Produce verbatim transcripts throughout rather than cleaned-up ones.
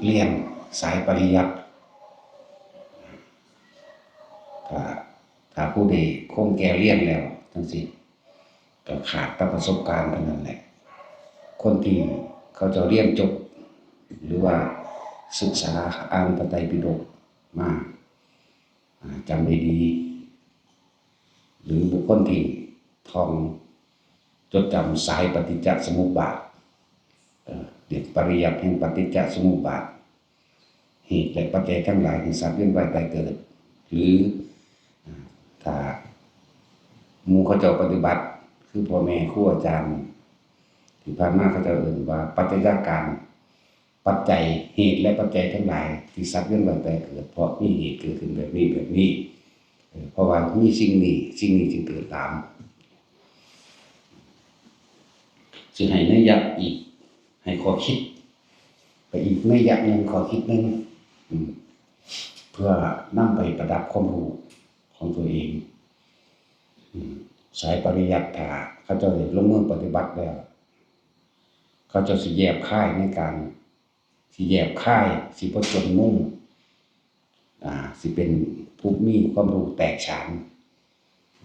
เรียนสายปริยัติ ถ้า ถ้าผู้ใดคงแก่เรียนแล้วจั่งซี้ ก็ขาดแต่ประสบการณ์เท่านั้นแหละ คนที่เขาเจ้าเรียนจบ หรือว่าศึกษาอ่านพระไตรปิฎกมา อ่า จำได้ดี หรือบุคคลที่ท่องจดจำสายปฏิจจสมุปบาท เอ่อ เรียกปริยัติแห่งปฏิจจสมุปบาท เหตุและปัจจัยทั้งหลายที่สัตว์เวียนว่ายตายเกิด หรือ อ่า ถ้าหมู่เขาเจ้าปฏิบัติ คือพ่อแม่ครูอาจารย์ ที่ผ่านมาเขาเจ้าเอิ้นว่าปัจจัยการ ปัจจัย เหตุและปัจจัยทั้งหลายที่สัตว์เวียนว่ายตายเกิด เพราะมีเหตุเกิดขึ้นแบบนี้แบบนี้ เออ เพราะว่ามีสิ่งนี้ สิ่งนี้จึงเกิดตาม สิให้นัยยะอีก ให้ข้อคิด ไปอีกนัยยะหนึ่ง ข้อคิดหนึ่ง อืม เพื่อนำไปประดับความรู้ของตัวเอง อืม สายปริยัติ ถ้าเขาเจ้าได้ลงมือปฏิบัติแล้ว เขาเจ้าสิแยบคายในการ สิแยบคาย สิบ่จนมุม อ่า สิเป็นผู้มีความรู้แตกฉาน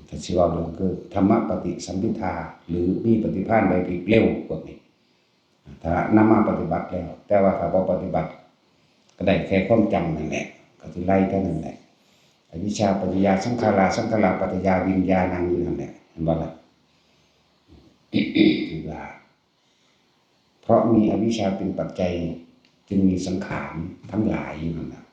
ถ้าสิเว้าเรื่องคือธรรมปฏิสัมภิทา หรือมีปฏิภาณไหวพริบเร็วพวกนี้ ถ้านำมาปฏิบัติแล้ว แต่ว่าถ้าบ่ปฏิบัติ ก็ได้แค่ความจำนั่นแหละ ก็สิไหลเท่านั้นแหละ อวิชชาปัจจยาสังขารา สังขาราปัจจยาวิญญาณัง อยู่นั่นแหละ เห็นบ่ล่ะ คือว่า เพราะมีอวิชชาเป็นปัจจัย จึงมีสังขารทั้งหลายอยู่นั่นแหละ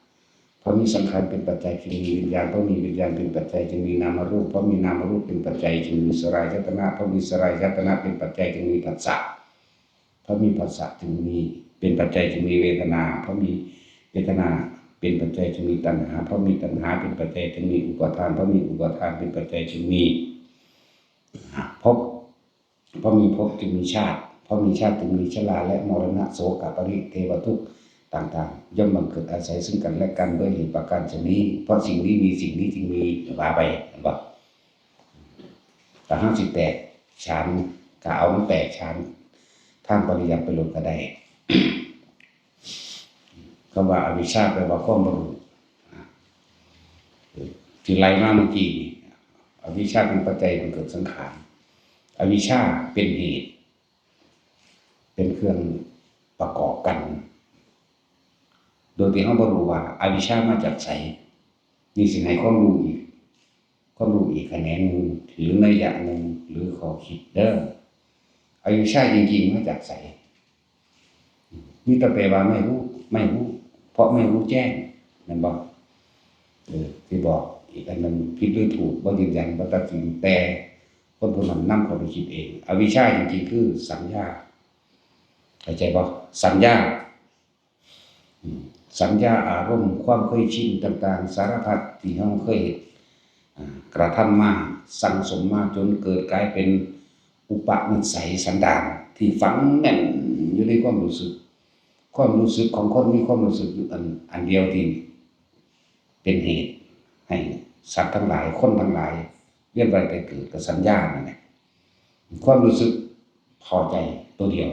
เพราะมีสังขารเป็นปัจจัย จึงมีวิญญาณ เพราะมีวิญญาณเป็นปัจจัย จึงมีนามรูป เพราะมีนามรูปเป็นปัจจัย จึงมีสลายตนะ เพราะมีสลายตนะเป็นปัจจัย จึงมีผัสสะ เพราะมีผัสสะจึงมี เป็นปัจจัยจึงมีเวทนา เพราะมีเวทนาเป็นปัจจัยจึงมีตัณหา เพราะมีตัณหาเป็นปัจจัยจึงมีอุปาทาน เพราะมีอุปาทานเป็นปัจจัยจึงมี อ่า ภพ เพราะมีภพจึงมีชาติ เพราะมีชาติจึงมีชราและมรณะ โศกะปริเทวทุกข์ต่างๆ ย่อมบังเกิดอาศัยซึ่งกันและกันด้วยเหตุประการฉะนี้ เพราะสิ่งนี้มีสิ่งนี้จึงมี ว่าไป เห็นบ่ ถ้าเฮาสิแตกฉาน ก็เอามันแตกฉานทางปริยัติไปโลดก็ได้ คำว่าอวิชชาแปลว่าความบ่รู้ ที่ไล่มาเมื่อกี้นี่ อวิชชาเป็นปัจจัยบังเกิดสังขาร อวิชชาเป็นเหตุ เป็นเครื่องประกอบกัน โดยที่เฮาบ่รู้ว่าอวิชชามาจากไส นี่สิให้ความรู้อีก ความรู้อีกแขนงหนึ่ง หรือนัยยะหนึ่ง หรือข้อคิดเด้อ อวิชชาจริงๆ มาจากไส มีแต่แปลว่าไม่รู้ ไม่รู้ เพราะไม่รู้แจ้ง แม่นบ่ เออ ที่บอกอีกอันหนึ่ง ผิดหรือถูก บ่ยืนยัน บ่ตัดสิน แต่คนผู้นั้นนำเข้าไปคิดเอง อวิชชาจริงๆ คือสัญญา เข้าใจบ่ สัญญา อืม สัญญาอารมณ์ ความเคยชินต่างๆ สารพัดที่เฮาเคยเฮ็ด อ่า กระทำมา สั่งสมมาจนเกิดกลายเป็นอุปนิสัยสันดานที่ฝังแน่นอยู่ในความรู้สึก ความรู้สึกของคนมีความรู้สึกอยู่อัน อันเดียวที่เป็นเหตุให้สัตว์ทั้งหลาย คนทั้งหลาย เวียนว่ายตายเกิด ก็สัญญานั่นแหละ ความรู้สึกพอใจตัวเดียว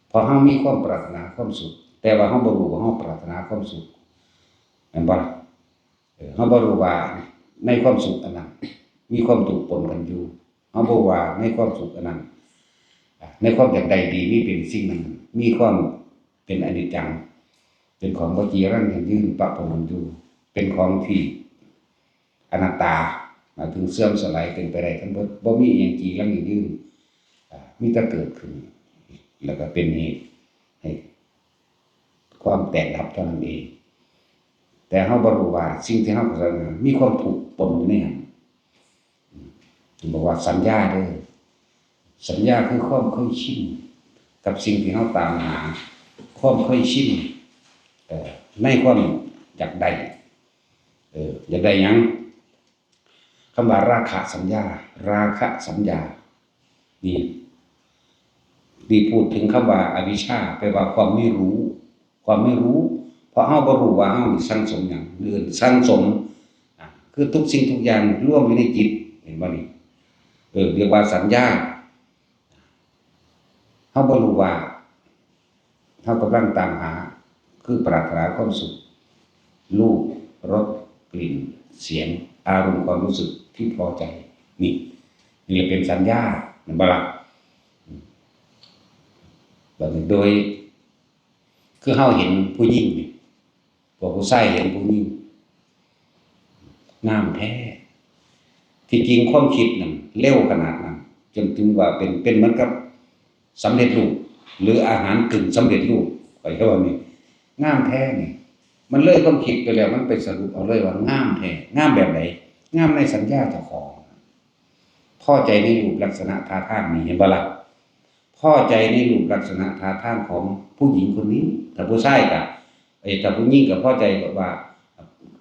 เพราะเฮามีความปรารถนาความสุข แต่ว่าเฮาบ่รู้ว่าเฮาปรารถนาความสุข แม่นบ่ล่ะ เออ เฮาบ่รู้ว่าในความสุขอันนั้น มีความทุกข์ปนกันอยู่ เฮาบ่ว่าในความสุขอันนั้น ในความอยากได้ดีมีเป็นสิ่งหนึ่ง มีความเป็นอนิจจัง เป็นของบ่จีรังยั่งยืน ปะปนกันอยู่ เป็นของที่อนัตตา หมายถึงเสื่อมสลายเป็นไปได้ทั้งหมด บ่มีอิหยังจีรังยั่งยืน อ่า มีแต่เกิดขึ้น แล้วก็เป็นเหตุให้ความแตกดับเท่านั้นเอง แต่เฮาบ่รู้ว่าสิ่งที่เฮากระทำนั้นมีความทุกข์ปนอยู่ในนั้น อืม ถึงบอกว่าสัญญาเด้อ สัญญาคือความเคยชินกับสิ่งที่เฮาตามหา ความเคยชิน เอ่อ ในความอยากได้ เออ อยากได้หยัง คำว่าราคะสัญญา ราคะสัญญา นี่ นี่พูดถึงคำว่าอวิชชา แปลว่าความไม่รู้ ความไม่รู้ เพราะเฮาบ่รู้ว่าเฮานี่สั่งสมหยัง หรือสั่งสม อ่ะ คือทุกสิ่งทุกอย่างรวมอยู่ในจิต เห็นบ่นี่ เออ เรียกว่าสัญญา เฮาบ่รู้ว่า เฮากำลังตามหา คือปรารถนาความสุข รูป รส กลิ่น เสียง อารมณ์ความรู้สึกที่พอใจ นี่ นี่แหละเป็นสัญญา แม่นบ่ล่ะ บัดนี้โดย คือเฮาเห็นผู้หญิงนี่ พวกผู้ชายเห็นผู้หญิง งามแท้ ที่จริงความคิดนั่นเร็วขนาดนั้น จนถึงว่าเป็น เป็นเหมือนกับสำเร็จรูป หรืออาหารกึ่งสำเร็จรูป ข้อยเรียกว่านี่ งามแท้นี่ มันเลยความคิดไปแล้ว มันไปสรุปเอาเลยว่างามแท้ งามแบบใด งามในสัญญาเจ้าของ พอใจในรูปลักษณะท่าทางนี่ เห็นบ่ล่ะ พอใจในรูปลักษณะท่าทางของผู้หญิงคนนี้ ถ้าผู้ชายก็ เอ้ย ถ้าผู้หญิงก็พอใจแบบว่า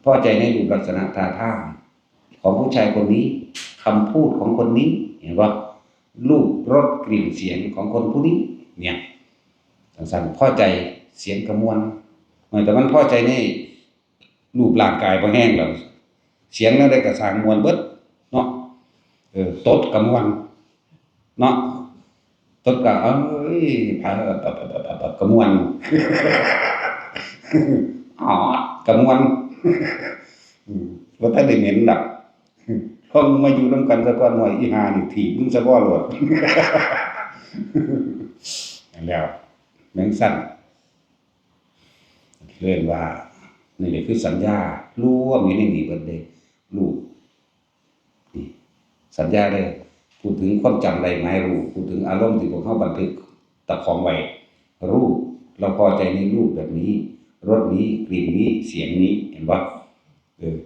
พอใจในรูปลักษณะท่าทางของผู้ชายคนนี้ คำพูดของคนนี้ เห็นบ่ รูป รส กลิ่น เสียงของคนผู้นี้ เนี่ย จั่งซั้น พอใจ เสียงกะม่วน เออ แต่มันพอใจใน รูปร่างกายบ่แฮงแล้ว เสียงแนวใดก็ซ่างม่วนเบิดเนาะ เออ ตดก็ม่วนเนาะ ตดก็ เอ้ย ก็ม่วน ออดก็ม่วน อืม บ่ทันได้เหม็นดอก พอมึงมาอยู่นำกันซะก่อน หน่อย อีห่านี่ถีบมึงซะบ่โลด นั่นแหล้ว แม่นซั่น เรียกว่า นี่แหละคือสัญญา รวมอยู่ในนี้เบิดเลย รูป นี่ สัญญาเด้อ พูดถึงความจำได้หมายรู้ พูดถึงอารมณ์ที่พวกเฮาบันทึกตะของไว้ รูป เราพอใจในรูปแบบนี้ รสนี้ กลิ่นนี้ เสียงนี้ เห็นบ่ เออ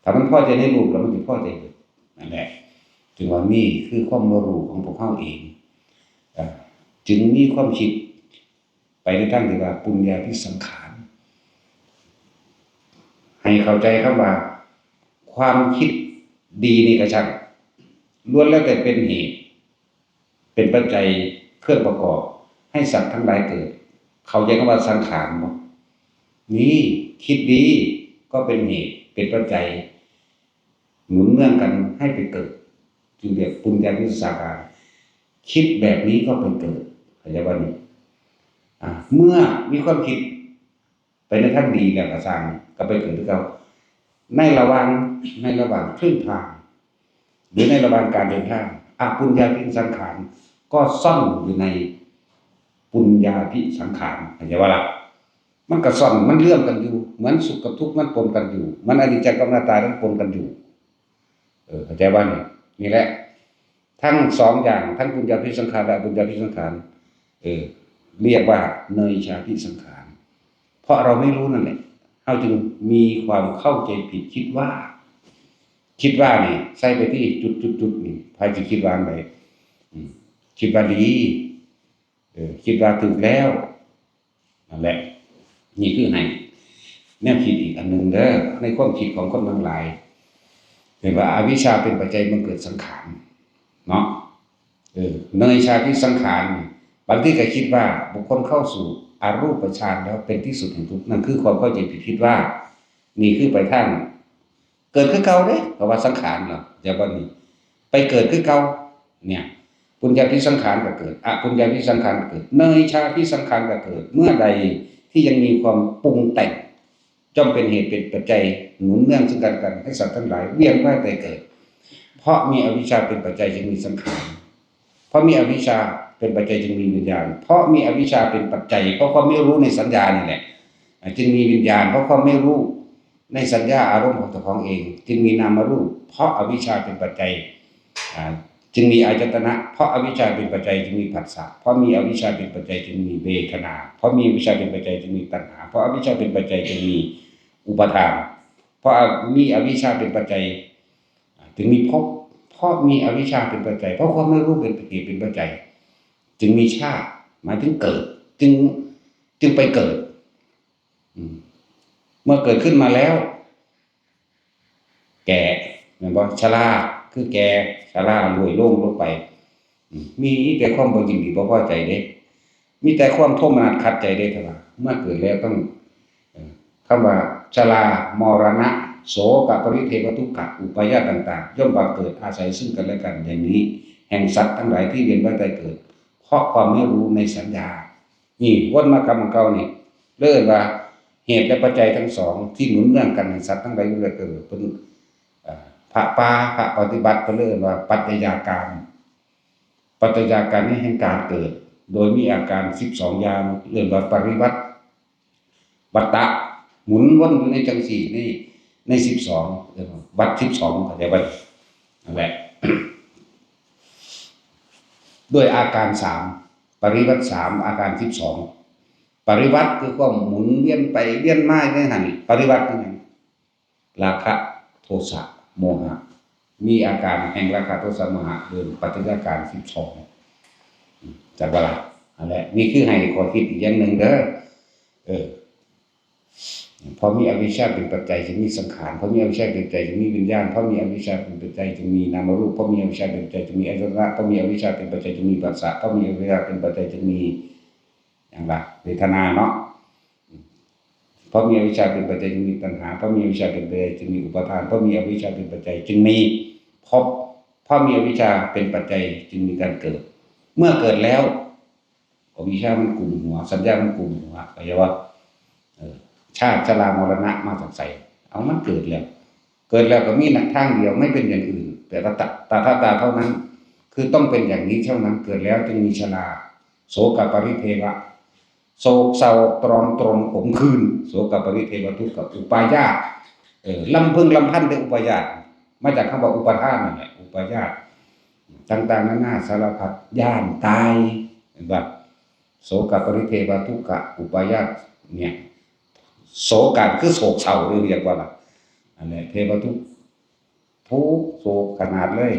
ถ้ามันพอใจในรูปแล้วมันสิพอใจเบิด นั่นแหละ จึงว่านี่คือความบ่รู้ของพวกเฮาเอง อ่า จึงมีความคิด ไปในทางที่ว่าปุญญาภิสังขาร ให้เข้าใจคำว่า ความคิดดีนี่ก็ช่าง ล้วนแล้วแต่เป็นเหตุ เป็นปัจจัยเครื่องประกอบให้สัตว์ทั้งหลายเกิด เข้าใจคำว่าสังขารบ่ นี่ คิดดีก็เป็นเหตุ เป็นปัจจัย หนุนเนื่องกันให้ไปเกิด จึงเรียกปุญญาภิสังขาร คิดแบบนี้ก็ไปเกิด เข้าใจบ่นี่ อ่า เมื่อมีความคิดไปในทางดีแล้วก็ซ่าง ก็ไปเกิดคือเก่า ในระหว่าง ในระหว่างครึ่งทาง หรือในระหว่างการเดินทาง อปุญญาภิสังขารก็ซ่อนอยู่ในปุญญาภิสังขาร เข้าใจบ่ล่ะ มันก็ซ่อน มันเชื่อมกันอยู่ เหมือนสุขกับทุกข์มันปนกันอยู่ เหมือนอนิจจังกับอนัตตามันปนกันอยู่ เออ เข้าใจบ่นี่ นี่แหละ ทั้งสองอย่าง ทั้งปุญญาภิสังขารและอปุญญาภิสังขาร เออ เรียกว่าเนยชาภิสังขาร เพราะเราไม่รู้นั่นแหละ เราจึงมีความเข้าใจผิด คิดว่า คิดว่านี่ ใส่ไปที่จุดจุดจุดนี่ ใครจะคิดว่าอันใด อืม คิดว่าดี เออ คิดว่าถูกแล้ว นั่นแหละ นี่คือให้แนวคิดอีกอันหนึ่งเด้อ ในความคิดของคนทั้งหลาย เห็นว่าอวิชชาเป็นปัจจัยบังเกิดสังขาร เนาะ เออ เนยชาภิสังขาร บางทีก็คิดว่าบุคคลเข้าสู่อรูปฌานแล้วเป็นที่สุดแห่งทุกข์ นั่นคือความเข้าใจผิด คิดว่า นี่คือไปทาง เกิดคือเก่าเด้ เพราะว่าสังขารเนาะ แต่บัดนี้ ไปเกิดคือเก่า เนี่ย ปุญญาภิสังขารก็เกิด อปุญญาภิสังขารก็เกิด เนยชาภิสังขารก็เกิด เมื่อใดที่ยังมีความปรุงแต่ง ย่อมเป็นเหตุเป็นปัจจัยหนุนเนื่องซึ่งกันและกัน ให้สัตว์ทั้งหลายเวียนว่ายตายเกิด เพราะมีอวิชชาเป็นปัจจัยจึงมีสังขาร เพราะมีอวิชชาเป็นปัจจัยจึงมีวิญญาณ เพราะมีอวิชชาเป็นปัจจัย เพราะความไม่รู้ในสัญญานี่แหละ อ่า จึงมีวิญญาณ เพราะความไม่รู้ในสัญญาอารมณ์ของเจ้าของเอง จึงมีนามรูป เพราะอวิชชาเป็นปัจจัย อ่า จึงมีอายตนะ เพราะอวิชชาเป็นปัจจัยจึงมีผัสสะ เพราะมีอวิชชาเป็นปัจจัยจึงมีเวทนา เพราะมีอวิชชาเป็นปัจจัยจึงมีตัณหา เพราะอวิชชาเป็นปัจจัยจึงมีอุปาทาน เพราะมีอวิชชาเป็นปัจจัย อ่า จึงมีภพ เพราะมีอวิชชาเป็นปัจจัย เพราะความไม่รู้เป็นเหตุเป็นปัจจัย จึงมีชาติ หมายถึงเกิด จึง จึงไปเกิด อืม เมื่อเกิดขึ้นมาแล้ว แก่ แม่นบ่ ชรา คือแก่ ชรา ล่วยโลงลงไป อืม มีแต่ความบ่ยินดีบ่พอใจเด้ มีแต่ความโทมนัสขัดใจเด้ แต่ว่าเมื่อเกิดแล้วต้อง เอ่อ คำว่าชรา มรณะ โสกะ ปริเทวะ ทุกขะ อุปายาตต่างๆ ย่อมบังเกิดอาศัยซึ่งกันและกัน อย่างนี้ แห่งสัตว์ทั้งหลายที่เวียนว่ายตายเกิด เพราะความไม่รู้ในสัญญา นี่วนมากลับมาเก่านี่ เรียกว่า เหตุและปัจจัยทั้งสองที่หนุนเนื่องกันให้สัตว์ทั้งหลายอยู่และเกิด เพิ่น เอ่อ พระป่า พระปฏิบัติ เพิ่นเลยเอิ้นว่าปัจจัยาการ ปัจจัยาการนี้แห่งการเกิด โดยมีอาการสิบสองอย่าง เอิ้นว่าปริวัต วัฏฏะ หมุนวนอยู่ในจังสี่ ใน ในสิบสอง เอิ้นว่าวัฏสิบสอง เข้าใจบ่ นั่นแหละ ด้วยอาการสาม ปริวัตสาม อาการสิบสอง ปริวัตคือความหมุนเวียนไปเวียนมาในหั่น ปริวัตคือหยัง ราคะ โทสะ โมหะ มีอาการแห่งราคะ โทสะ โมหะ เดินปัจจัยาการสิบสอง จักบ่ล่ะ นั่นแหละ นี่คือให้ข้อคิดอีกอย่างหนึ่งเด้อ เออ เพราะมีอวิชชาเป็นปัจจัยจึงมีสังขาร เพราะมีอวิชชาเป็นปัจจัยจึงมีวิญญาณ เพราะมีอวิชชาเป็นปัจจัยจึงมีนามรูป เพราะมีอวิชชาเป็นปัจจัยจึงมีอายตนะ เพราะมีอวิชชาเป็นปัจจัยจึงมีผัสสะ เพราะมีอวิชชาเป็นปัจจัยจึงมี หยังล่ะ เวทนาเนาะ เพราะมีอวิชชาเป็นปัจจัยจึงมีตัณหา เพราะมีอวิชชาเป็นปัจจัยจึงมีอุปาทาน เพราะมีอวิชชาเป็นปัจจัยจึงมีภพ เพราะมีอวิชชาเป็นปัจจัยจึงมีการเกิด เมื่อเกิดแล้ว อวิชชามันกุมหัว สัญญามันกุมหัว เข้าใจบ่ เออ ชาติชรามรณะมาจากไส เอามันเกิดแล้ว เกิดแล้วก็มีหนทางเดียว ไม่เป็นอย่างอื่น แต่ตถา ตถาตาเท่านั้น คือต้องเป็นอย่างนี้เท่านั้น เกิดแล้วจึงมีชรา โสกปริเทวะ โศกเศร้าตรอมตรมขมขื่น โสกปริเทวทุกขอุปายาต เออ ลำพึงลำพันด้วยอุปายาต มาจากคำว่าอุปาทานนั่นแหละ อุปายาต ต่างๆนานาสารพัด ย้านตาย เห็นปะ โสกปริเทวทุกขอุปายาตเนี่ย โศกะคือโศกเศร้าเรียกว่าล่ะ อันนี้เทวทุกข์ ทุกข์โศกขนาดเลย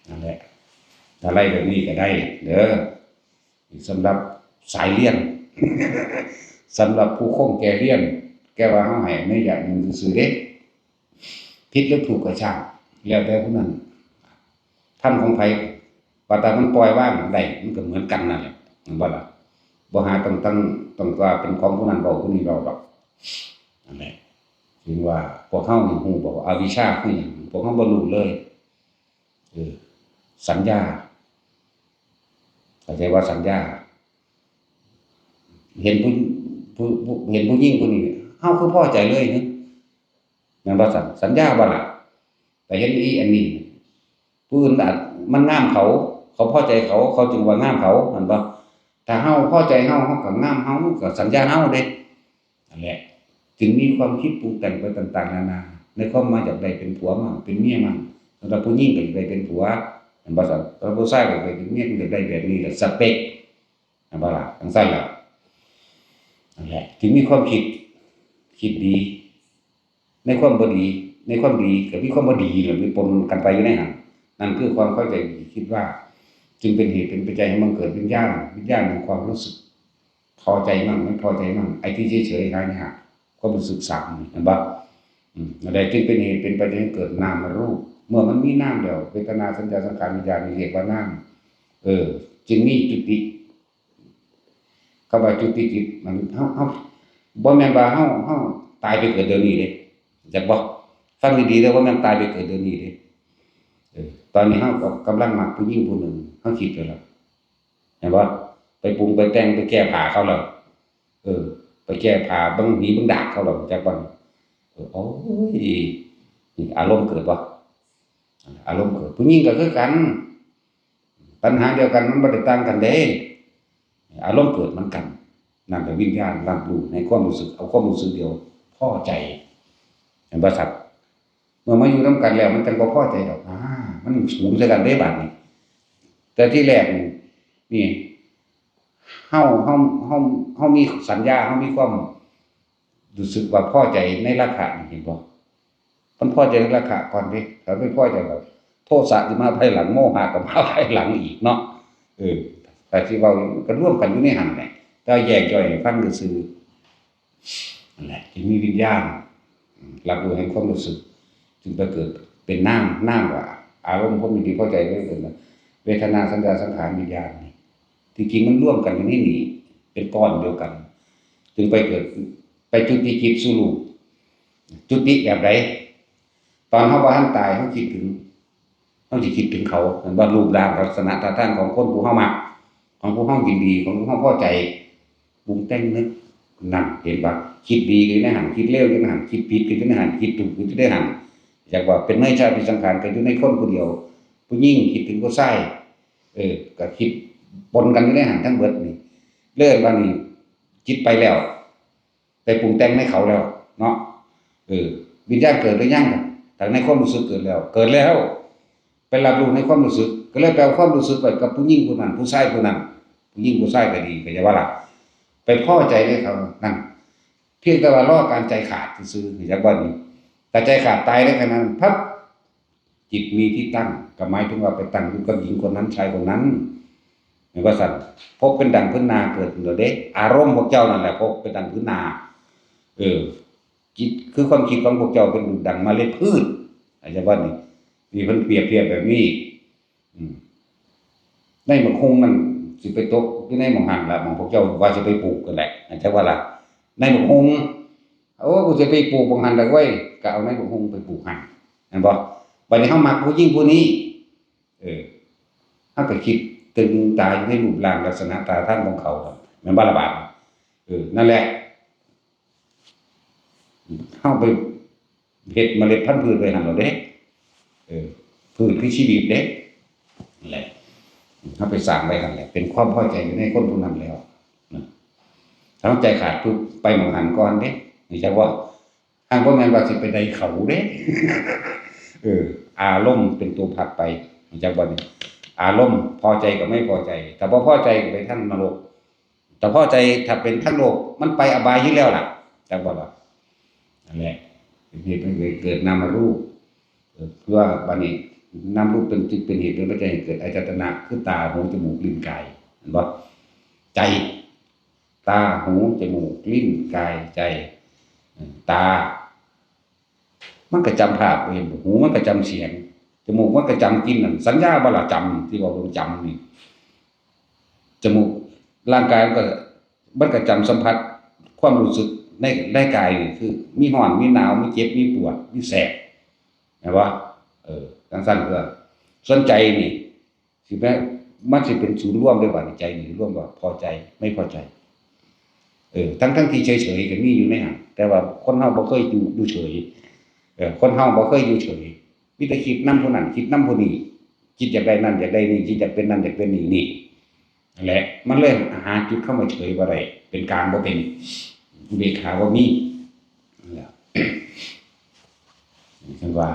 นั่นแหละ ถ้าไล่แบบนี้ก็ได้เด้อ สำหรับสายเรียน สำหรับผู้คงแก่เรียน แก่ว่าเฮาให้ในอย่างหนึ่งซื่อๆเด้ ผิดหรือถูกก็ช่าง แล้วแต่ผู้นั้น ธรรมของไผ ว่าแต่มันปล่อยวางได้ มันก็เหมือนกันนั่นแหละ แม่นบ่ล่ะ บ่หาต้อง ต้อง ต้องว่าเป็นของผู้นั้นเว้า ผู้นี้เว้าดอก นั่นแหละ ถึงว่าพวกเฮานี่ฮู้บ่ว่าอวิชชาคือหยัง พวกเฮาบ่รู้เลย เออ สัญญา เข้าใจว่าสัญญา เห็นผู้ ผู้ ผู้ เห็นผู้หญิงผู้นี้ เฮาคือพอใจเลยนี่ แม่นบ่ซั่น สัญญาบ่ล่ะ แต่เห็นอีอันนี้ ผู้อื่นอาจ มันงามเขา เขาพอใจเขา เขาจึงว่างามเขา แม่นบ่ ถ้าเฮาพอใจเฮา เฮาก็งามเฮา ก็สัญญาเฮาเด้ นั่นแหละ จึงมีความคิดปรุงแต่งไปต่างๆนานา ในความมาอยากได้เป็นผัวมั่ง เป็นเมียมั่ง สำหรับผู้หญิงก็อยากได้เป็นผัว แม่นบ่ซั่น สำหรับผู้ชายก็อยากได้เป็นเมีย ก็อยากได้แบบนี้แหละ สเปค แม่นบ่ล่ะ จั่งซั่นล่ะ นั่นแหละ จึงมีความคิด คิดดี ในความบ่ดี ในความดีก็มีความบ่ดีแหละ มีปนกันไปอยู่ในหั้น นั่นคือความเข้าใจผิด คิดว่า จึงเป็นเหตุเป็นปัจจัยให้มันเกิดวิญญาณ วิญญาณแห่งความรู้สึก พอใจมั่ง ไม่พอใจมั่ง ไอ้ที่เฉยๆหายาก ความรู้สึกสามนี่ เห็นบ่ อืม นั่นแหละจึงเป็นเหตุเป็นปัจจัยให้เกิดนามรูป เมื่อมันมีนามแล้ว เวทนา สัญญา สังขาร วิญญาณ นี่เรียกว่านาม เออ จึงมีจุติ คำว่าจุติจิต มัน เฮา เฮา บ่แม่นว่าเฮา เฮาตายไปเกิดเดี๋ยวนี้เด้ จักบ่ ฟังดีๆเด้อ บ่แม่นตายไปเกิดเดี๋ยวนี้เด้ เออ ตอนนี้เฮาก็กำลังมักผู้หญิงผู้หนึ่ง เฮาคิดไปแล้ว เห็นบ่ ไปปรุงไปแต่ง ไปแก้ผ้าเขาแล้ว เออ ไปแก้ผ้าเบิ่งหีเบิ่งดากเขาแล้ว จักบ่ เออ โอ้ย นี่อารมณ์เกิดบ่ อารมณ์เกิด ผู้หญิงก็คือกัน ปัญหาเดียวกัน มันบ่ได้ต่างกันเด้ อารมณ์เกิดเหมือนกัน นั่นแหละวิญญาณรับรู้ในความรู้สึก เอาความรู้สึกเดียว พอใจ เห็นบ่ครับ เมื่อมาอยู่นำกันแล้ว มันจั่งบ่พอใจดอก อ่า มันสูงใส่กันเด้บาดนี้ แต่ที่แรกนี่ นี่ เฮา เฮา เฮา เฮามีสัญญา เฮามีความรู้สึกว่าพอใจในราคะนี่ เห็นบ่ มันพอใจในราคะก่อนเด้ ถ้าไม่พอใจแบบ โทสะสิมาภายหลัง โมหะก็มาภายหลังอีกเนาะ เออ แต่ที่เว้าก็รวมกันอยู่ในหั้นแหละ แต่แยกย่อยให้ฟังซื่อๆ นั่นแหละ ที่มีวิญญาณ อืม รับรู้แห่งความรู้สึก จึงไปเกิดเป็นนาม นามว่าอารมณ์ความยินดีพอใจเลย เป็นเวทนา สัญญา สังขาร วิญญาณนี่ ที่จริงมันรวมกันอยู่ในนี่ เป็นก้อนเดียวกัน จึงไปเกิด ไปจุติจิตสู่รูป จุติแบบใด ตอนเฮาบ่ทันตาย เฮาคิดถึง เฮาสิคิดถึงเขา เห็นบ่ รูปร่างลักษณะท่าทางของคนผู้เฮามัก ของผู้เฮายินดี ของผู้เฮาพอใจ ปรุงแต่งนึก นั่นเห็นปะ คิดดีก็อยู่ในหั่น คิดเลวอยู่ในหั่น คิดผิดก็อยู่ในหั่น คิดถูกก็อยู่ในหั่น อยากว่าเป็นเนยชาติสังขารก็อยู่ในคนผู้เดียว ผู้หญิงคิดถึงผู้ชาย เออ ก็คิดปนกันอยู่ในหั่นทั้งเบิดนี่ เรื่องว่านี่ จิตไปแล้ว ไปปรุงแต่งในเขาแล้ว เนาะ เออ วิญญาณเกิดหรือยัง? แต่ในความรู้สึกเกิดแล้ว เกิดแล้ว ไปรับรู้ในความรู้สึก ก็เลยไปเอาความรู้สึกไว้กับผู้หญิงผู้นั้น ผู้ชายผู้นั้น ผู้หญิงผู้ชายก็ดี ก็จะว่าล่ะ ไปพอใจในเขานั่น เพียงแต่ว่ารอการใจขาดซื่อๆ อยากว่านี่ แต่ใจขาดตายในขณะนั้น พับ จิตมีที่ตั้ง ก็หมายถึงว่าไปตั้งอยู่กับหญิงคนนั้น ชายคนนั้น เห็นว่าซั่น ภพเป็นดังพื้นนาเกิดขึ้นแล้วเด้ อารมณ์พวกเจ้านั่นแหละ ภพเป็นดังพื้นนา เออ จิตคือความคิดของพวกเจ้าเป็นดังเมล็ดพืช อาจารย์ว่านี่ มีเพิ่นเปรียบเทียบแบบนี้ อืม ในหมากฮุ่งนั่นสิไปตกอยู่ในหม่องหั่นล่ะ หม่องพวกเจ้าว่าสิไปปลูกกันแหละ อาจารย์ว่าล่ะ ในหมากฮุ่ง โอ้ กูสิไปปลูกหม่องหั่นดอกเว้ย ก็เอาในหมากฮุ่งไปปลูกหั่น เห็นบ่ บัดนี้เฮามักผู้หญิงผู้นี้ เออ เฮาก็คิดตึงตาอยู่ในรูปร่างลักษณะท่าทางของเขา แม่นบ่ล่ะบาดนี้ เออ นั่นแหละ เฮาไปเฮ็ดเมล็ดพันธุ์พืชไว้หั่นแล้วเด้ เออ พืชคือชีวิตเด้ นั่นแหละ เฮาไปสร้างไว้หั่นแหละ เป็นความพอใจอยู่ในคนผู้นั้นแล้ว นะ ถ้าใจขาดปุ๊บ ไปหม่องหั่นก่อนเด้ รู้จักบ่ หากบ่แม่นว่าสิไปได้เขาเด้ เออ อารมณ์เป็นตัวผลักไป รู้จักบ่นี่ อารมณ์พอใจกับไม่พอใจ ถ้าบ่พอใจก็ไปทางนรก ถ้าพอใจ ถ้าเป็นทางโลก มันไปอบายอยู่แล้วล่ะ จักบ่ล่ะ นั่นแหละ เป็นเหตุให้เกิดนามรูป เออ คือว่าบัดนี้ นามรูปเป็น จึงเป็นเหตุเป็นปัจจัยให้เกิดอายตนะ คือตา หู จมูก ลิ้น กาย เห็นบ่ ใจ ตา หู จมูก ลิ้น กาย ใจ เออ ตา มันก็จำภาพ เห็นบ่ หูมันก็จำเสียง จมูกมันก็จำกลิ่นนั่น สัญญาบ่ล่ะ จำ ที่ว่าเพิ่นจำนี่ จมูก ร่างกายมันก็ มันก็จำสัมผัส ความรู้สึกใน ในกายนี่ คือมีร้อน มีหนาว มีเจ็บ มีปวด มีแสบ แม่นบ่ เออ จั่งซั้นเด้อ ส่วนใจนี่ สิแม่น มันสิเป็นศูนย์รวมเด้บัดนี้ ใจนี่รวมว่าพอใจ ไม่พอใจ เออ ทั้งๆที่เฉยๆก็มีอยู่ในหั่น แต่ว่าคนเฮาบ่เคยอยู่ อยู่เฉย เออ คนเฮาบ่เคยอยู่เฉย มีแต่คิดนำผู้นั้น คิดนำผู้นี้ คิดอยากได้นั่น อยากได้นี่ คิดอยากเป็นนั่น อยากเป็นนี่ นี่ นั่นแหละ มันเลยหาจุดคำว่าเฉยบ่ได้ เป็นกลางบ่เป็น อุเบกขาบ่มี นั่นแหละ ฉันว่า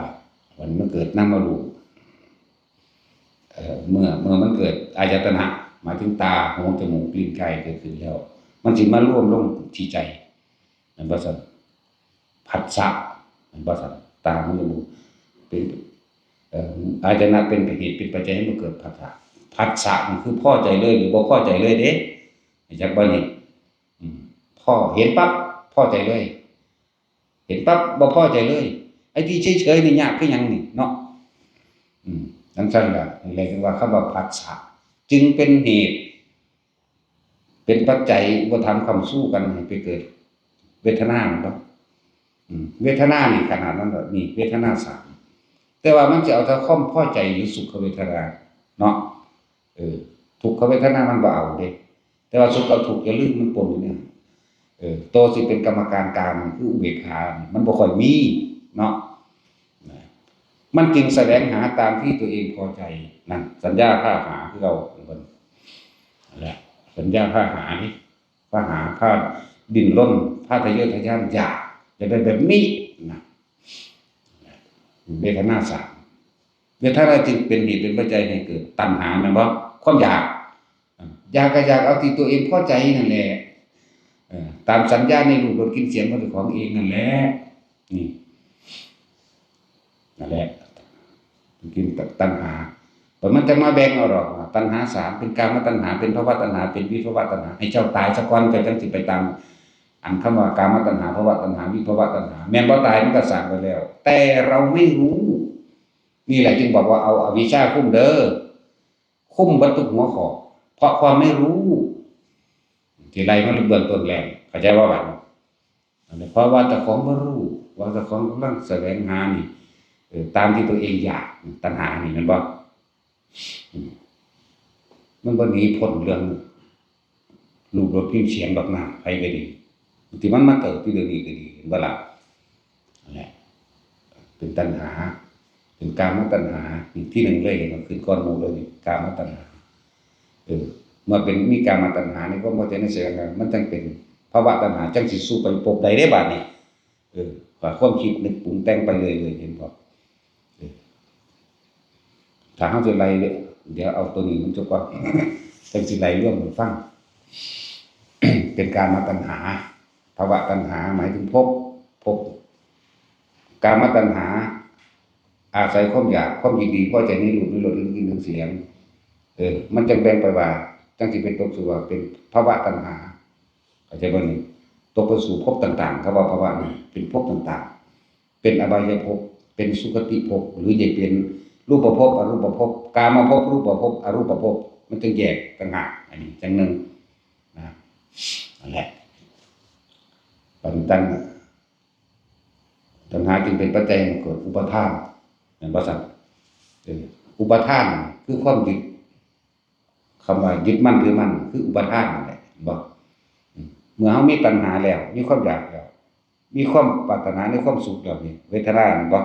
มัน มันเกิดนามรูป เอ่อ เมื่อ เมื่อมันเกิดอายตนะ หมายถึงตา หู จมูก ลิ้น กายเกิดขึ้นแล้ว มันสิมารวมลงที่ใจ แม่นบ่ซั่น ผัสสะ แม่นบ่ซั่น ตา หู จมูก เป็น เอ่อ อายตนะเป็นเหตุเป็นปัจจัยให้มันเกิดผัสสะ ผัสสะนี่คือพอใจเลยหรือบ่พอใจเลยเด้ รู้จักบ่นี่ อืม พอ เห็นปั๊บ พอใจเลย เห็นปั๊บ บ่พอใจเลย ไอ้ที่เฉยๆนี่ยากคือหยังนี่เนาะ อืม จั่งซั้นล่ะ เรียกว่าคำว่าผัสสะ จึงเป็นเหตุ เป็นปัจจัยอุปธรรมค้ำชูกันให้ไปเกิดเวทนาเนาะ อืม เวทนานี่ขนาดนั้นล่ะ นี่เวทนาสาม แต่ว่ามันสิเอาแต่ความพอใจหรือสุขเวทนาเนาะ เออ ทุกขเวทนามันบ่เอาเด้ แต่ว่าสุขกับทุกข์อย่าลืมมันปนอยู่เนี่ย เออ โตสิเป็นกรรมการกลางนี่คืออุเบกขานี่มันบ่ค่อยมีเนาะ นะ มันจึงแสวงหาตามที่ตัวเองพอใจ นั่น สัญญาพาหาคือเก่าของเพิ่น นั่นแหละ สัญญาพาหานี่ พาหา พาดิ้นรน พาทะเยอทะยาน อยาก อยากได้แบบนี้นะ เวทนาสาม เวทนาจึงเป็นเหตุเป็นปัจจัยให้เกิดตัณหา แม่นบ่ ความอยาก อยากก็อยากเอาที่ตัวเองพอใจนั่นแหละ เออ ตามสัญญาในรูปรสกลิ่นเสียงของเจ้าของเองนั่นแหละ นี่ นั่นแหละ กินตัณหา แต่มันจะมาแบ่งเอาดอกว่าตัณหาสาม เป็นกามตัณหา เป็นภวตัณหา เป็นวิภวตัณหา ให้เจ้าตายซะก่อน เจ้าจั่งสิไปตาม อันคำว่ากามตัณหา ภวตัณหา วิภวตัณหา แม่นบ่ ตายมันก็สร้างไปแล้ว แต่เราไม่รู้ นี่แหละจึงบอกว่าเอาอวิชชาคุมเด้อ คุมเบิดทุกหัวข้อ เพราะความไม่รู้ ที่ไล่มาเบื้องต้นแล้ว เข้าใจบ่บัดนี้ อันนี้เพราะว่าเจ้าของบ่รู้ ว่าเจ้าของกำลังแสวงหานี่ เออ ตามที่ตัวเองอยาก ตัณหานี่ แม่นบ่ อืม มันบ่หนีพ้นเรื่อง รูปรสกลิ่นเสียงดอกนะ ไผก็ดี ที่มันมาเกิดที่เดี๋ยวนี้ก็ดี เห็นบ่ล่ะ? นั่นแหละ เป็นตัณหา เป็นกามตัณหา นี่ที่หนึ่งเลย มันขึ้นก้อนหมู่เลยนี่ กามตัณหา เออ เมื่อเป็นมีกามตัณหานี่ ก็บ่ใจในเสียงมันจังเป็นภวตัณหา จังสิสู่ไปภพใดได้บาดนี้ เออ ว่าความคิดนึกปรุงแต่งไปเรื่อยๆ เห็นบ่? เออ ถ้าเฮาสิไล่ เดี๋ยวเอาตัวนี้มันจะก่อน จังสิไล่รวมให้ฟัง เป็นกามตัณหา ภวตัณหา หมายถึงภพ ภพ กามตัณหา อาศัยความอยาก ความยินดี พอใจในรูป ในรส ในกลิ่น ในเสียง เออ มันจังแบ่งไปว่า จังสิเป็นตกสู่ว่าเป็นภวตัณหา เข้าใจบ่นี่? ตกไปสู่ภพต่างๆ คำว่าภวะนี่เป็นภพต่างๆ เป็นอบายภพ เป็นสุคติภพ หรือจะเป็นรูปภพ อรูปภพ กามภพ รูปภพ อรูปภพ มันจังแยกต่างหาก อันนี้จังหนึ่งนะ นั่นแหละ ปัจจุบันตัณหาจึงเป็นปัจจัยให้เกิดอุปาทาน แม่นบ่ซั่น? เออ อุปาทานคือความยึด คำว่ายึดมั่นถือมั่นคืออุปาทานนั่นแหละ เห็นบ่? อืม เมื่อเฮามีตัณหาแล้ว มีความอยากแล้ว มีความปรารถนาในความสุขแล้วนี่ เวทนา เห็นบ่?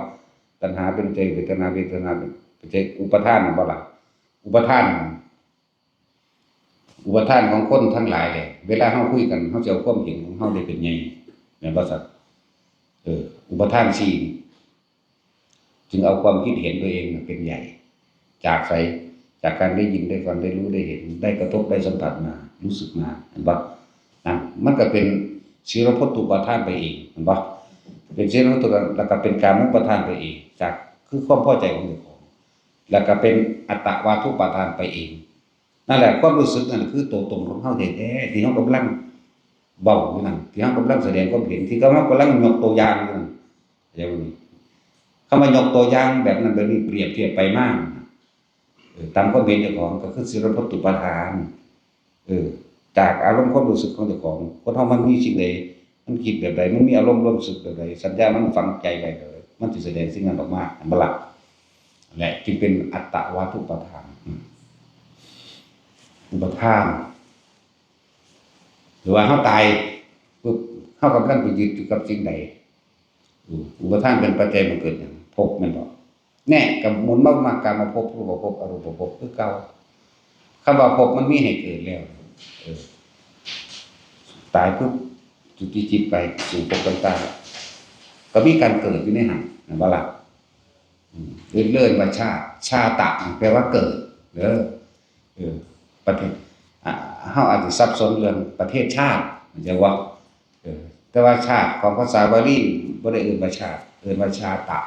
ตัณหาเป็นปัจจัยเวทนา เวทนาเป็นปัจจัยอุปาทาน เห็นบ่ล่ะ? อุปาทาน อุปาทานของคนทั้งหลายเลย เวลาเฮาคุยกัน เฮาจะเอาความเห็นของเฮาได้เป็นใหญ่ แม่นบ่ซั่น? เออ อุปาทานสี่นี่ จึงเอาความคิดเห็นตัวเองน่ะเป็นใหญ่ จากไส จากการได้ยินได้ฟังได้รู้ได้เห็น ได้กระทบได้สัมผัสมา รู้สึกมา เห็นบ่? นั่น มันก็เป็นสีลพัตถุปาทานไปเอง เห็นบ่? เป็นสีลพัตถุ แล้วก็เป็นกามุปาทานไปเอง จาก คือความพอใจของเจ้าของ แล้วก็เป็นอัตตวาทุปาทานไปเอง นั่นแหละ ความรู้สึกนั่นคือตัวตนของเฮาแท้ๆ ที่เฮากำลังเว้าอยู่นั่น ที่เฮากำลังแสดงความเห็น ที่เฮากำลังยกตัวอย่างอยู่นั่น เข้าใจบ่นี่? คำว่ายกตัวอย่างแบบนั้นแบบนี้ เปรียบเทียบไปมา เออ ตามความเห็นเจ้าของก็คือสีลพัตถุปาทาน เออ จากอารมณ์ความรู้สึกของเจ้าของ คนเฮามันมีสิ่งใด มันคิดแบบใด มันมีอารมณ์ความรู้สึกแบบใด สัญญามันฝังใจไว้แบบใด มันสิแสดงสิ่งนั้นออกมา เห็นบ่ล่ะ? และจึงเป็นอัตตวาทุปาทาน อืม อุปาทาน หรือว่าเฮาตายปุ๊บ เฮากำลังไปยึดอยู่กับสิ่งใด อืม อุปาทานเป็นปัจจัยมันเกิดหยัง ภพแม่นบ่? แน่ ก็หมุนมามากามภพ รูปภพ อรูปภพคือเก่า คำว่าภพมันมีให้เกิดแล้ว เออ ตายปุ๊บ จุติจิตไปสู่ภพต่างๆ ก็มีการเกิดอยู่ในหั้น แม่นบ่ล่ะ? อืม เอิ้น เอิ้นว่าชาติ ชาตะ แปลว่าเกิด เด้อ เออ ประเทศ อ่ะ เฮาอาจจะสับสนเรื่องประเทศชาติ เข้าใจบ่? เออ แต่ว่าชาติของภาษาบาลีบ่ได้เอิ้นว่าชาติ เอิ้นว่าชาตะ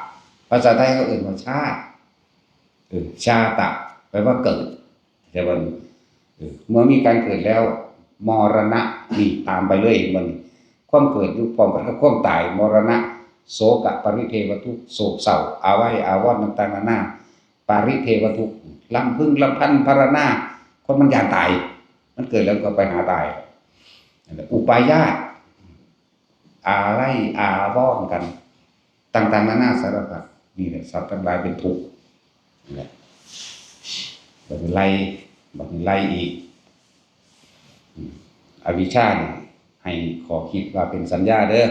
ภาษาไทยเขาเอิ้นว่าชาติ เออ ชาตะ แปลว่าเกิด เข้าใจบ่? เออ เมื่อมีการเกิดแล้ว มรณะ นี่ตามไปเลย เห็นบ่นี่? ความเกิดอยู่พร้อมกันกับความตาย มรณะ โสกะปริเทวทุกข์ โศกเศร้า อาลัยอาวรณ์ต่างๆ นานา ปริเทวทุกข์ รำพึงรำพันพรรณนา คนมันย้านตาย มันเกิดแล้วก็ไปหาตาย นั่นแหละ อุปายาส อาลัยอาวรณ์กัน ต่างๆ นานาสารพัด นี่แหละ สัตว์ทั้งหลายเป็นทุกข์ นั่นแหละ บัดนี้ไล่ บัดนี้ไล่อีก อืม อวิชชานี่ให้ข้อคิดว่าเป็นสัญญาเด้อ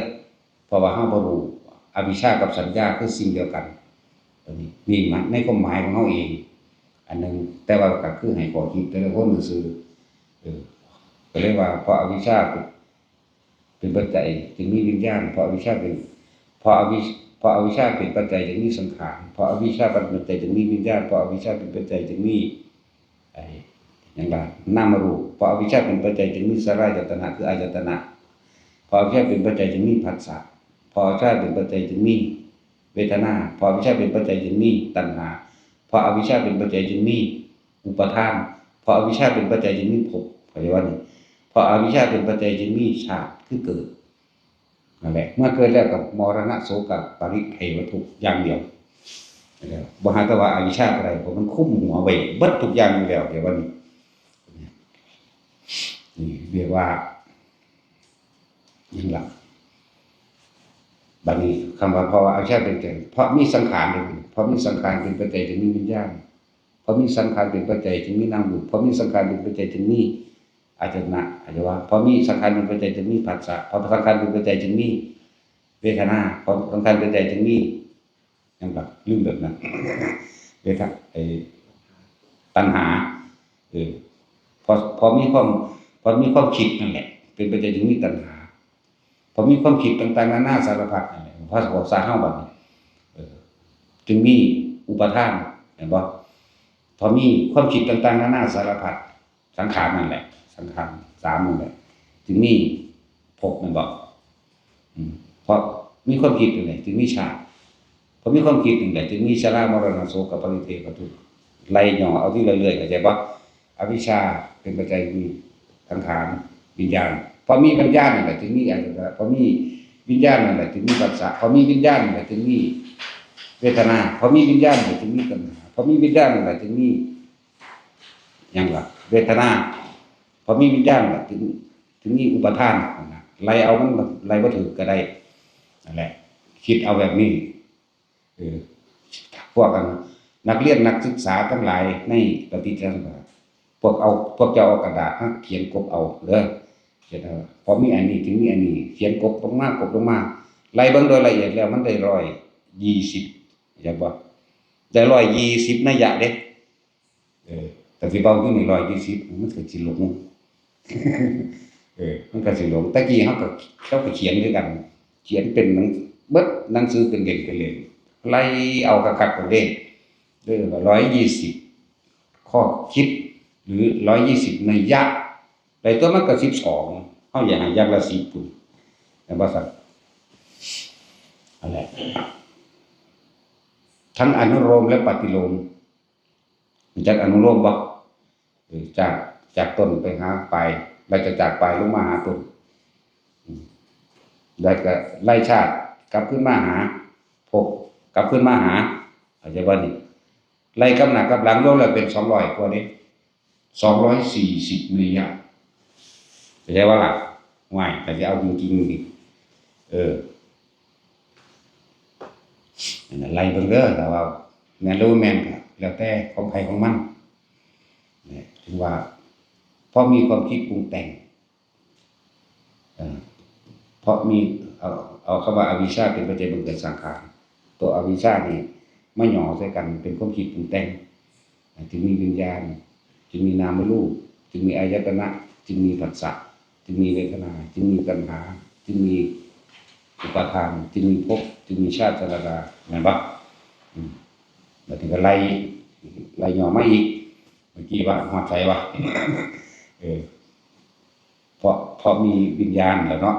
เพราะว่าเฮาบ่รู้ อวิชชากับสัญญาคือสิ่งเดียวกัน ตัวนี้ นี่มันในความหมายของเฮาเอง อันหนึ่ง แต่ว่าก็คือให้ข้อคิดแต่ละคนซื่อๆ เออ ก็เลยว่าเพราะอวิชชาเป็น เป็นปัจจัยจึงมีวิญญาณ เพราะอวิชชาเป็น เพราะอวิช เพราะอวิชชาเป็นปัจจัยจึงมีสังขาร เพราะอวิชชาเป็นปัจจัยจึงมีวิญญาณ เพราะอวิชชาเป็นปัจจัยจึงมี ไอ้ หยังล่ะ นามรูป เพราะอวิชชาเป็นปัจจัยจึงมีสลายตนะ คืออายตนะ เพราะอวิชชาเป็นปัจจัยจึงมีผัสสะ เพราะอวิชชาเป็นปัจจัยจึงมีเวทนา เพราะอวิชชาเป็นปัจจัยจึงมีตัณหา เพราะอวิชชาเป็นปัจจัยจึงมีอุปาทาน เพราะอวิชชาเป็นปัจจัยจึงมีภพ เข้าใจบ่นี่? เพราะอวิชชาเป็นปัจจัยจึงมีชาติ คือเกิด นั่นแหละ เมื่อเกิดแล้วก็มรณะโศกะปริเทวทุกข์อย่างเดียว บ่หาแต่ว่าอวิชชาก็ได้ เพราะมันคุมหัวไว้เบิดทุกอย่างอยู่แล้ว เดี๋ยววันนี้ นี่เรียกว่า หยังล่ะ บัดนี้คำว่าเพราะว่าอวิชชาเป็นปัจจัย เพราะมีสังขาร เพราะมีสังขารเป็นปัจจัยจึงมีวิญญาณ เพราะมีสังขารเป็นปัจจัยจึงมีนามรูป เพราะมีสังขารเป็นปัจจัยจึงมี อายตนะ อาจจะว่า พอมีสังขารเป็นปัจจัยจึงมีผัสสะ พอสังขารเป็นปัจจัยจึงมีเวทนา พอสังขารเป็นปัจจัยจึงมี หยังล่ะ ลืมแบบนั้น เวทนา ไอ้ ตัณหา เออ พอ พอมีความ พอมีความคิดนั่นแหละ เป็นปัจจัยจึงมีตัณหา พอมีความคิดต่างๆนานาสารพัดนั่นแหละ ภาษา ภาษาเฮาบัดนี้ เออ จึงมีอุปาทาน เห็นบ่ พอมีความคิดต่างๆนานาสารพัด สังขารนั่นแหละ สังขารสามนั่นแหละ จึงมีภพ แม่นบ่ อืม เพราะมีความคิดนั่นแหละ จึงมีชาติ พอมีความคิดนั่นแหละ จึงมีชรามรณะโสกปริเทวทุกข์ ไล่ย่อเอาทีละเรื่อย เข้าใจบ่ อวิชชาเป็นปัจจัยมีสังขาร วิญญาณ พอมีวิญญาณนั่นแหละ จึงมีอายตนะ พอมีวิญญาณนั่นแหละ จึงมีผัสสะ พอมีวิญญาณนั่นแหละ จึงมีเวทนา พอมีวิญญาณนั่นแหละ จึงมีตัณหา พอมีวิญญาณนั่นแหละ จึงมี หยังล่ะ เวทนา พอมีวิญญาณล่ะ ถึง ถึงมีอุปาทานนะ ไล่เอามัน ไล่บ่ถืกก็ได้ นั่นแหละ คิดเอาแบบนี้ เออ พวกกัน นักเรียนนักศึกษาทั้งหลายในปฏิจจสมุปบาท พวกเอา พวกเจ้าเอากระดาษมาเขียนกบเอาเด้อ เขียนเอา พอมีอันนี้ถึงมีอันนี้ เขียนกบลงมากบลงมา ไล่เบิ่งโดยละเอียดแล้วมันได้ร้อยยี่สิบ เห็นบ่ ได้ร้อยยี่สิบนัยยะเด้ เออ แต่สิเว้าอยู่นี่ร้อยยี่สิบ มันก็สิหลง เออ มันก็สิหลง แต่กี้เขาก็ เขาก็เขียนคือกัน เขียนเป็นหนัง เบิดหนังสือเป็นเล่มเป็นเล่ม ไล่เอาคักๆกันเด้ เออ ร้อยยี่สิบ ข้อคิด หรือร้อยยี่สิบนัยยะ ได้ตัวมันก็สิบสอง เขาอยากให้อย่างละสิบพุ้น แม่นบ่ซั่น นั่นแหละ ทั้งอนุโลมและปฏิโลม รู้จักอนุโลมบ่ เออ จาก จากต้นไปหาปลาย แล้วก็จากปลายลงมาหาต้น อืม แล้วก็ไล่ชาติกลับคืนมาหาภพ กลับคืนมาหา เข้าใจบ่นี่ ไล่กลับหน้ากลับหลังรวมแล้วเป็นสองร้อยกว่าเด้ สองร้อยสี่สิบนัยยะ เข้าใจบ่ล่ะ ว้าย ถ้าสิเอาจริงๆนี่ เออ นั่นน่ะ ไล่เบิ่งเด้อ ถ้าว่าแม่นหรือบ่แม่นก็แล้วแต่ของไผของมัน เนี่ย ถึงว่า เพราะมีความคิดปรุงแต่ง เอ่อ เพราะมี เอา เอาคำว่าอวิชชาเป็นปัจจัยบังเกิดสังขาร ตัวอวิชชานี่มาหย่อใส่กันเป็นความคิดปรุงแต่ง จึงมีวิญญาณ จึงมีนามรูป จึงมีอายตนะ จึงมีผัสสะ จึงมีเวทนา จึงมีตัณหา จึงมีอุปาทาน จึงมีภพ จึงมีชาติชรา แม่นบ่ อืม บัดนี้ก็ไล่ ไล่ย่อมาอีก เมื่อกี้ว่าฮอดไสวะ เออ เพราะ เพราะมีวิญญาณแล้วเนาะ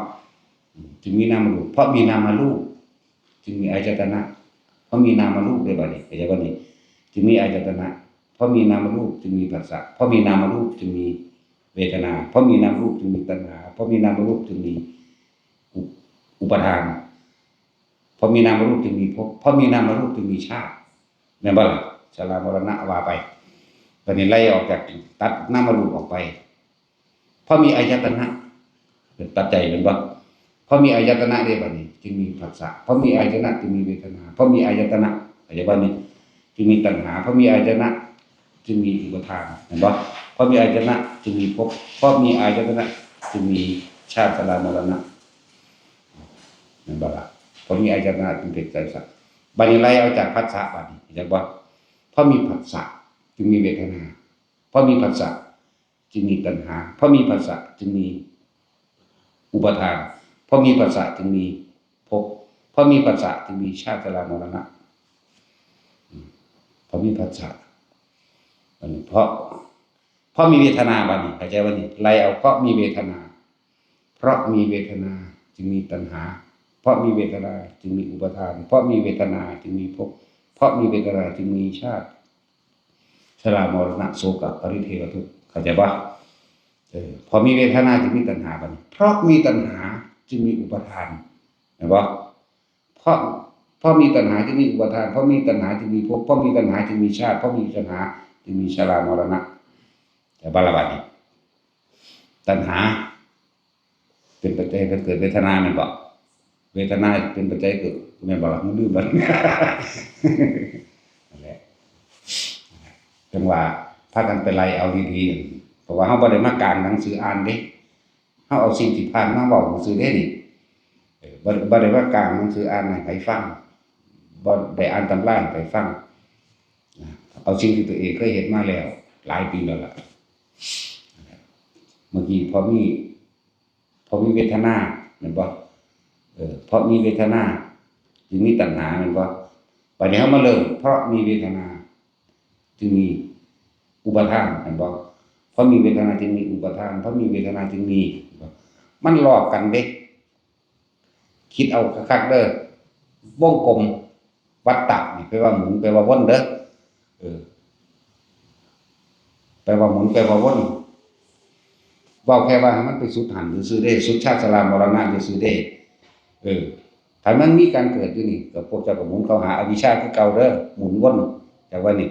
อืม จึงมีนามรูป เพราะมีนามรูป จึงมีอายตนะ เพราะมีนามรูปเด้บัดนี้ เข้าใจบ่นี่ จึงมีอายตนะ เพราะมีนามรูปจึงมีผัสสะ เพราะมีนามรูปจึงมีเวทนา เพราะมีนามรูปจึงมีตัณหา เพราะมีนามรูปจึงมีอุ- อุปาทาน เพราะมีนามรูปจึงมีภพ เพราะมีนามรูปจึงมีชาติ แม่นบ่ล่ะ ชรามรณะว่าไป บัดนี้ไล่ออกจาก ตัดนามรูปออกไป เพราะมีอายตนะเป็นปัจจัย แม่นบ่ เพราะมีอายตนะเด้บัดนี้ จึงมีผัสสะ เพราะมีอายตนะจึงมีเวทนา เพราะมีอายตนะ เข้าใจบ่นี่ จึงมีตัณหา เพราะมีอายตนะ จึงมีอุปาทาน แม่นบ่ เพราะมีอายตนะจึงมีภพ เพราะมีอายตนะจึงมีชาติชรามรณะ แม่นบ่ล่ะ เพราะมีอายตนะจึงเป็นไตรสัตว์ บัดนี้ไล่เอาจากผัสสะบัดนี้ เข้าใจบ่ เพราะมีผัสสะจึงมีเวทนา เพราะมีผัสสะจึงมีตัณหา เพราะมีผัสสะจึงมีอุปาทาน เพราะมีผัสสะจึงมีภพ เพราะมีผัสสะจึงมีชาติชรามรณะ อืม เพราะมีผัสสะ บัดนี้เพราะ เพราะมีเวทนาบัดนี้ เข้าใจบ่นี่ ไล่เอาเพราะมีเวทนา เพราะมีเวทนาจึงมีตัณหา เพราะมีเวทนาจึงมีอุปาทาน เพราะมีเวทนาจึงมีภพ เพราะมีเวทนาจึงมีชาติ ชรามรณะโสกะปริเทวทุกข์ เข้าใจบ่ เออ พอมีเวทนาจึงมีตัณหาบัดนี้ เพราะมีตัณหาจึงมีอุปาทาน เห็นบ่ เพราะ เพราะมีตัณหาจึงมีอุปาทาน เพราะมีตัณหาจึงมีภพ เพราะมีตัณหาจึงมีชาติ เพราะมีตัณหาจึงมีชรามรณะ เข้าใจบ่ล่ะบัดนี้ ตัณหา เป็นปัจจัยให้เกิดเวทนาแม่นบ่ เวทนาเป็นปัจจัยเกิด แม่นบ่ล่ะ มันลืมแล้ว นั่นแหละ จังว่าพากันไปไล่เอาดีๆ ราะว่าเฮาบ่ได้มากางหนังสืออ่านเด้ เฮาเอาสิ่งที่ผ่านมาเว้าซื่อเด้นี่ เออ บ่ บ่ได้มากางหนังสืออ่านให้ไผฟัง บ่ได้อ่านตำราให้ไผฟัง นะ เอาสิ่งที่ตัวเองเคยเฮ็ดมาแล้ว หลายปีแล้วล่ะ เมื่อกี้พอมี พอมีเวทนา แม่นบ่ เออ เพราะมีเวทนา จึงมีตัณหา แม่นบ่ บัดนี้เฮามาเริ่ม เพราะมีเวทนา จึงมีอุปาทาน แม่นบ่ เพราะมีเวทนาจึงมีอุปาทาน เพราะมีเวทนาจึงมี มันลอกกันเด้ คิดเอาคักๆเด้อ วงกลม วัฏฏะนี่แปลว่าหมุน แปลว่าวนเด้อ เออ แปลว่าหมุน แปลว่าวน เว้าแค่ว่าให้มันไปสุดหั่นซื่อๆเด้ สุดชาติชรามรณะซื่อๆเด้ เออ ถ้ามันมีการเกิดอยู่นี่ ก็พวกเจ้าก็หมุนเข้าหาอวิชชาคือเก่าเด้อ หมุนวน จากว่านี่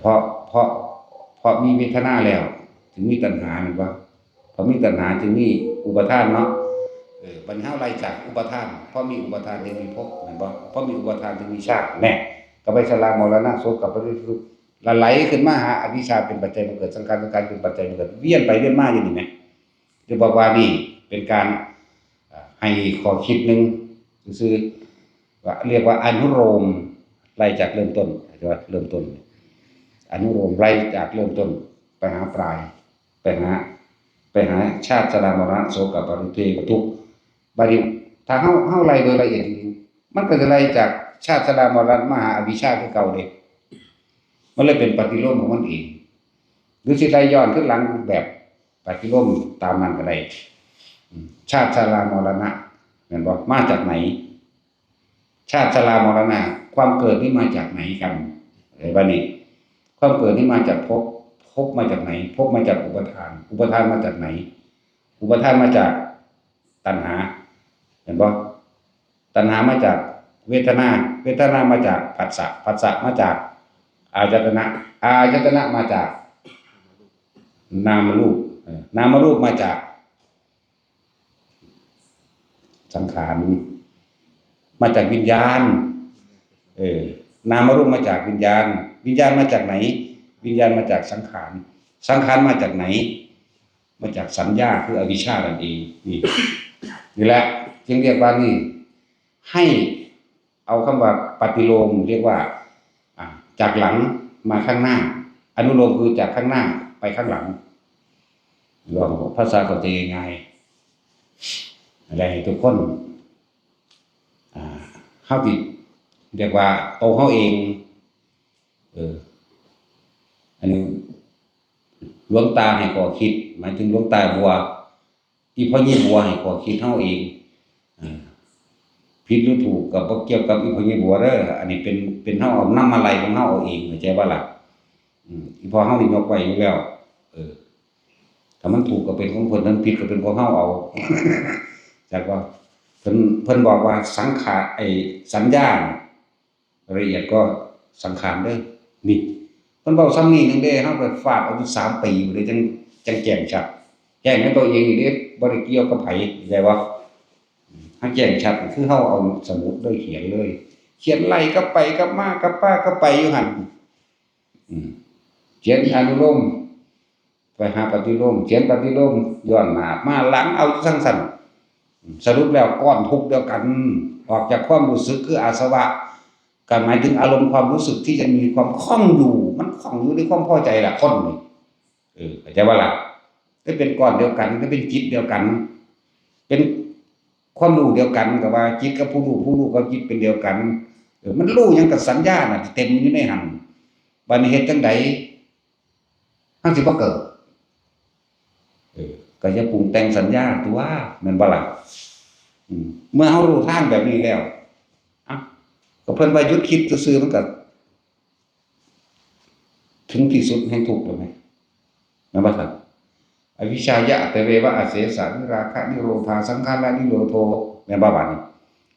เพราะ เพราะ เพราะมีเวทนาแล้ว จึงมีตัณหา แม่นบ่ พอมีตัณหาจึงมีอุปาทานเนาะ เออ บัดนี้เฮาไล่จากอุปาทาน เพราะมีอุปาทานจึงมีภพ แม่นบ่ เพราะมีอุปาทานจึงมีชาติ แน่ ก็ไปชรามรณะโสกปริเทวทุกข์ ละไหลขึ้นมาหาอวิชชาเป็นปัจจัยบังเกิด สังขาร สังขารเป็นปัจจัยบังเกิด เวียนไปเวียนมาอยู่นี่แหม จะบอกว่านี่เป็นการ อ่า ให้ข้อคิดหนึ่งซื่อๆ ว่าเรียกว่าอนุโลม ไล่จากเริ่มต้น เรียกว่าเริ่มต้น อนุโลมไล่จากเริ่มต้น ไปหาปลาย ไปหา ไปหาชาติชรามรณะโสกปริเทวทุกข์ บัดนี้ถ้าเฮา เฮาไล่โดยละเอียดจริงๆ มันก็จะไล่จากชาติชรามรณะมาหาอวิชชาคือเก่าเด้ มันเลยเป็นปฏิโลมของมันเอง หรือสิไล่ย้อนขึ้นหลังแบบปฏิโลมตามนั้นก็ได้ อืม ชาติชรามรณะ แม่นบ่ มาจากไหน ชาติชรามรณะ ความเกิดนี่มาจากไหนกัน เอ้ย บัดนี้ ความเกิดนี่มาจากภพ ภพมาจากไหน ภพมาจากอุปาทาน อุปาทานมาจากไหน อุปาทานมาจากตัณหา เห็นบ่ ตัณหามาจากเวทนา เวทนามาจากผัสสะ ผัสสะมาจากอายตนะ อายตนะมาจากนามรูป เออ นามรูปมาจากสังขาร มาจากวิญญาณ เออ นามรูปมาจากวิญญาณ วิญญาณมาจากไหน วิญญาณมาจากสังขาร สังขารมาจากไหน มาจากสัญญาคืออวิชชานั่นเอง นี่ นี่แหละจึงเรียกว่านี่ ให้เอาคำว่าปฏิโลม เรียกว่า อ่า จากหลังมาข้างหน้า อนุโลมคือจากข้างหน้าไปข้างหลัง ลองภาษาเข้าใจง่ายๆ อะไรให้ทุกคน อ่า เฮาสิเรียกว่าโตเฮาเอง เออ อันนี้หลวงตาให้ข้อคิด หมายถึงหลวงตาบัว อีพ่อใหญ่บัวให้ข้อคิดเฮาเอง อ่า ผิดหรือถูกก็บ่เกี่ยวกับอีพ่อใหญ่บัวเด้อ อันนี้เป็น เป็นเฮาเอานำมาไล่ของเฮาเอาเอง เข้าใจบ่ล่ะ อืม อีพ่อเฮานี่ยกไว้อยู่แล้ว เออ ถ้ามันถูกก็เป็นของเพิ่น ถ้ามันผิดก็เป็นของเฮาเอา จักว่า เพิ่น เพิ่นบอกว่าสังขาร ไอ้สัญญา ละเอียดก็สังขารเด้อ นี่ เพิ่นเว้าส่ำนี้หนึ่งเด้ เฮาไปฟาดเอาอยู่สามปีอยู่เด้ จั่ง จั่งแจ้งชัด แจ้งให้ตัวเองนี่เด้ บ่ได้เกี่ยวกับไผ เข้าใจบ่ ถ้าแจ้งชัดคือเฮาเอาสมุดเลยเขียนเลย เขียนไล่กลับไปกลับมากลับมา กลับไปอยู่หั่น อืม เขียนอนุโลม ไปหาปฏิโลม เขียนปฏิโลมย้อนหน้ามาหลัง เอาอยู่จั่งซั้น สรุปแล้วก้อนทุกข์เดียวกัน ออกจากความรู้สึกคืออาสวะ ก็หมายถึงอารมณ์ความรู้สึกที่จะมีความข้องอยู่ มันข้องอยู่ในความพอใจล่ะ คนนี่ เออ เข้าใจบ่ล่ะ ก็เป็นก้อนเดียวกัน ก็เป็นจิตเดียวกัน เป็นความรู้เดียวกัน ก็ว่าจิตกับผู้รู้ ผู้รู้กับจิตเป็นเดียวกัน เออ มันรู้หยังกับสัญญาน่ะ เต็มอยู่ในหั่น บัดนี้เฮ็ดจั่งใด มันสิบ่เกิด เออ ก็อย่าปรุงแต่งสัญญาตัว แม่นบ่ล่ะ อืม เมื่อเฮารู้ทางแบบนี้แล้ว อ่ะ ก็เพิ่นว่าหยุดคิดซื่อๆ มันก็ ถึงที่สุดแห่งทุกข์แล้วไหม แม่นบ่ครับ อวิชชายะเตเววะอเสสะ วิราคะนิโรธา สังขารนิโรโธ แม่นบ่บัดนี้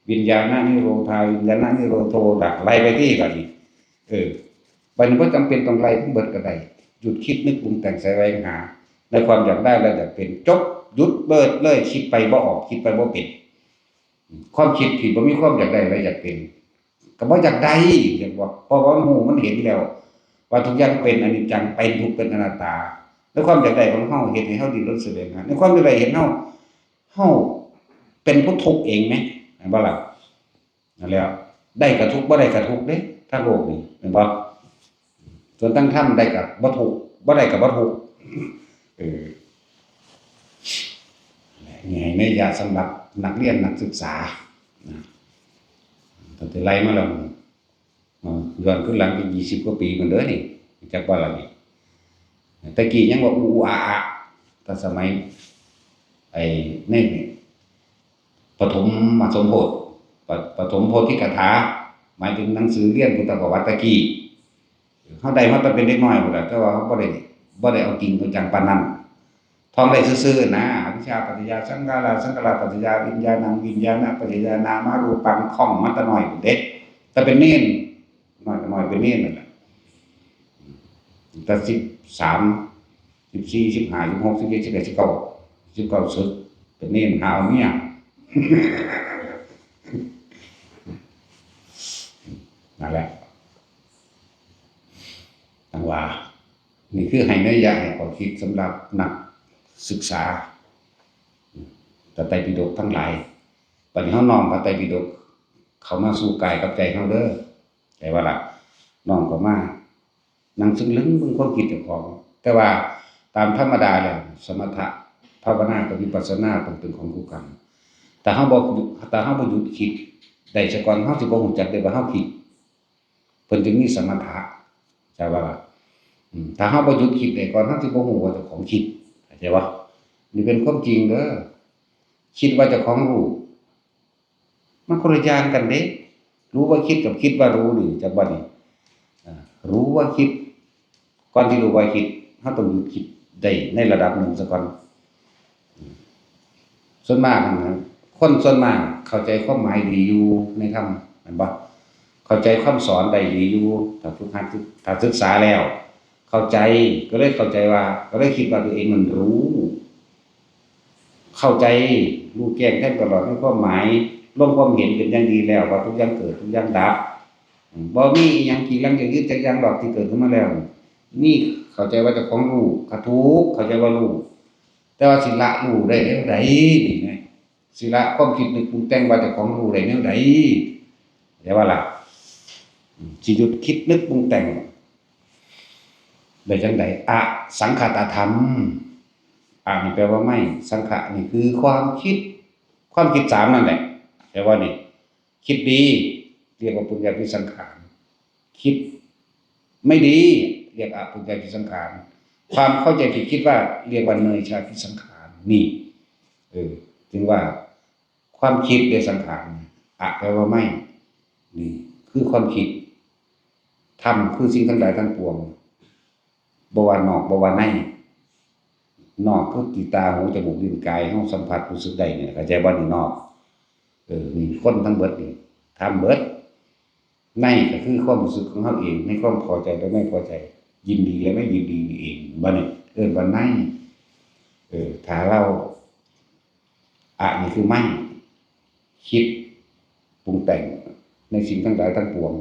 วิญญาณนิโรธา วิญญาณนิโรโธ ล่ะ ไล่ไปที่บัดนี้ เออ บัดนี้บ่จำเป็นต้องไล่ทั้งเบิดก็ได้ หยุดคิดนึกปรุงแต่งแสวงหา ในความอยากได้และอยากเป็น จบ หยุดเบิดเลย คิดไปบ่ออก คิดไปบ่เป็น ความคิดที่บ่มีความอยากได้และอยากเป็น ก็บ่อยากได้ เห็นบ่ เพราะว่ามันรู้มันเห็นแล้ว ว่าทุกอย่างเป็นอนิจจัง เป็นทุกข์ เป็นอนัตตา ในความอยากได้ของเฮาเฮ็ดให้เฮาดิ้นรนแสวงหา ในความอยากได้เห็นเฮา เฮาเป็นผู้ทุกข์เองไหม เห็นบ่ล่ะ นั่นแหละ ได้ก็ทุกข์ บ่ได้ก็ทุกข์เด้ ทางโลกนี่ เห็นบ่ ส่วนทางธรรมได้ก็บ่ทุกข์ บ่ได้ก็บ่ทุกข์ เออ นี่ให้นัยยะสำหรับนักเรียนนักศึกษา นะ ตั้งแต่ไล่มาแล้ว เอ่อ ย้อนขึ้นหลังไปยี่สิบกว่าปีมันเด้อนี่ จักว่าละนี่ แต่กี้ยังว่าอูอาอา แต่สมัย ไอ้ ใน ปฐมมสมโพธิ ป- ปฐมโพธิกถา หมายถึงหนังสือเรียนพุทธประวัติตะกี้ เฮาได้มาตั้งเป็นเด็กน้อยพู้นล่ะ แต่ว่าเฮาบ่ได้ บ่ได้เอาจริงเอาจังปานนั้น ท่องได้ซื่อๆนะ อวิชชาปัจจยาสังขารา สังขารปัจจยาวิญญาณัง วิญญาณปัจจยานามารูปัง ท่องมาแต่น้อยพู้นเด้ แต่เป็นเณร น้อยก็น้อยเป็นเณรนั่นแหละ ตั้งแต่สิบสาม สิบสี่ สิบห้า สิบหก สิบเจ็ด สิบแปด สิบเก้า สิบเก้า สึก เป็นเณรหาเอาเมีย นั่นแหละ จั่งว่า นี่คือให้นัยยะให้ข้อคิดสำหรับนักศึกษา พระไตรปิฎกทั้งหลาย บัดนี้เฮาน้อมพระไตรปิฎกเข้ามาสู่กายกับใจเฮาเด้อ ได้บ่ล่ะ น้อมเข้ามา นั่งซึ่งลึงเบิ่งความคิดเจ้าของ แต่ว่าตามธรรมดาแล้ว สมถะภาวนากับวิปัสสนาต้องเป็นของคู่กัน ถ้าเฮาบ่ ถ้าเฮาบ่หยุดคิดได้ซะก่อน เฮาสิบ่ฮู้จักได้ว่าเฮาคิด เพิ่นจึงมีสมถะ ใช่บ่ล่ะ อืม ถ้าเฮาบ่หยุดคิดได้ก่อน เฮาสิบ่ฮู้ว่าเจ้าของคิด เข้าใจบ่ นี่เป็นความจริงเด้อ คิดว่าเจ้าของรู้ มันคนละอย่างกันเด้ รู้ว่าคิดกับคิดว่ารู้นี่ จักบ่นี่ อ่า รู้ว่าคิด ก่อนที่รู้ว่าคิด เฮาต้องหยุดคิดได้ในระดับหนึ่งซะก่อน อืม ส่วนมากนะ คนส่วนมากเข้าใจความหมายดีอยู่ในธรรม แม่นบ่ เข้าใจคำสอนได้ดีอยู่ ถ้าฝึกหัด ถ้าศึกษาแล้ว เข้าใจ ก็เลยเข้าใจว่า ก็เลยคิดว่าตัวเองมันรู้ เข้าใจ รู้แจ้งแทงตลอดในความหมาย ลงความเห็นเป็นอย่างดีแล้ว ว่าทุกอย่างเกิด ทุกอย่างดับ อืม บ่มีอิหยังกีรังยั่งยืนจักอย่างดอกที่เกิดขึ้นมาแล้ว นี่เข้าใจว่าเจ้าของรู้ ก็ถูก เข้าใจว่ารู้ แต่ว่าสิละรู้ได้แนวใดนี่ไง สิละความคิดนึกปรุงแต่งว่าเจ้าของรู้ได้แนวใด เข้าใจบ่ล่ะ อืม สิหยุดคิดนึกปรุงแต่งได้จั่งใด อสังขตธรรม อะนี่แปลว่าไม่ สังขะนี่คือความคิด ความคิดสามนั่นแหละ แปลว่านี่ คิดดี เรียกว่าปุญญาภิสังขาร คิดไม่ดี เรียกอปุญญาภิสังขาร ความเข้าใจผิดคิดว่า เรียกว่าเนยชาภิสังขาร นี่ เออ จึงว่า ความคิดเรียกสังขาร อะแปลว่าไม่ นี่ คือความคิด ธรรมคือสิ่งทั้งหลายทั้งปวง บ่ว่านอก บ่ว่าใน นอกคือที่ตา หู จมูก ลิ้น กาย เฮาสัมผัสรู้สึกได้นี่ เข้าใจบ่นี่ นอก เออ นี่ คนทั้งเบิดนี่ ธรรมเบิด ในก็คือความรู้สึกของเฮาเอง ในความพอใจและไม่พอใจ ยินดีและไม่ยินดีนี่เอง บ่นี่ เอิ้นว่าใน เออ ถ้าเรา อะนี่คือไม่ คิด ปรุงแต่ง ในสิ่งทั้งหลายทั้งปวง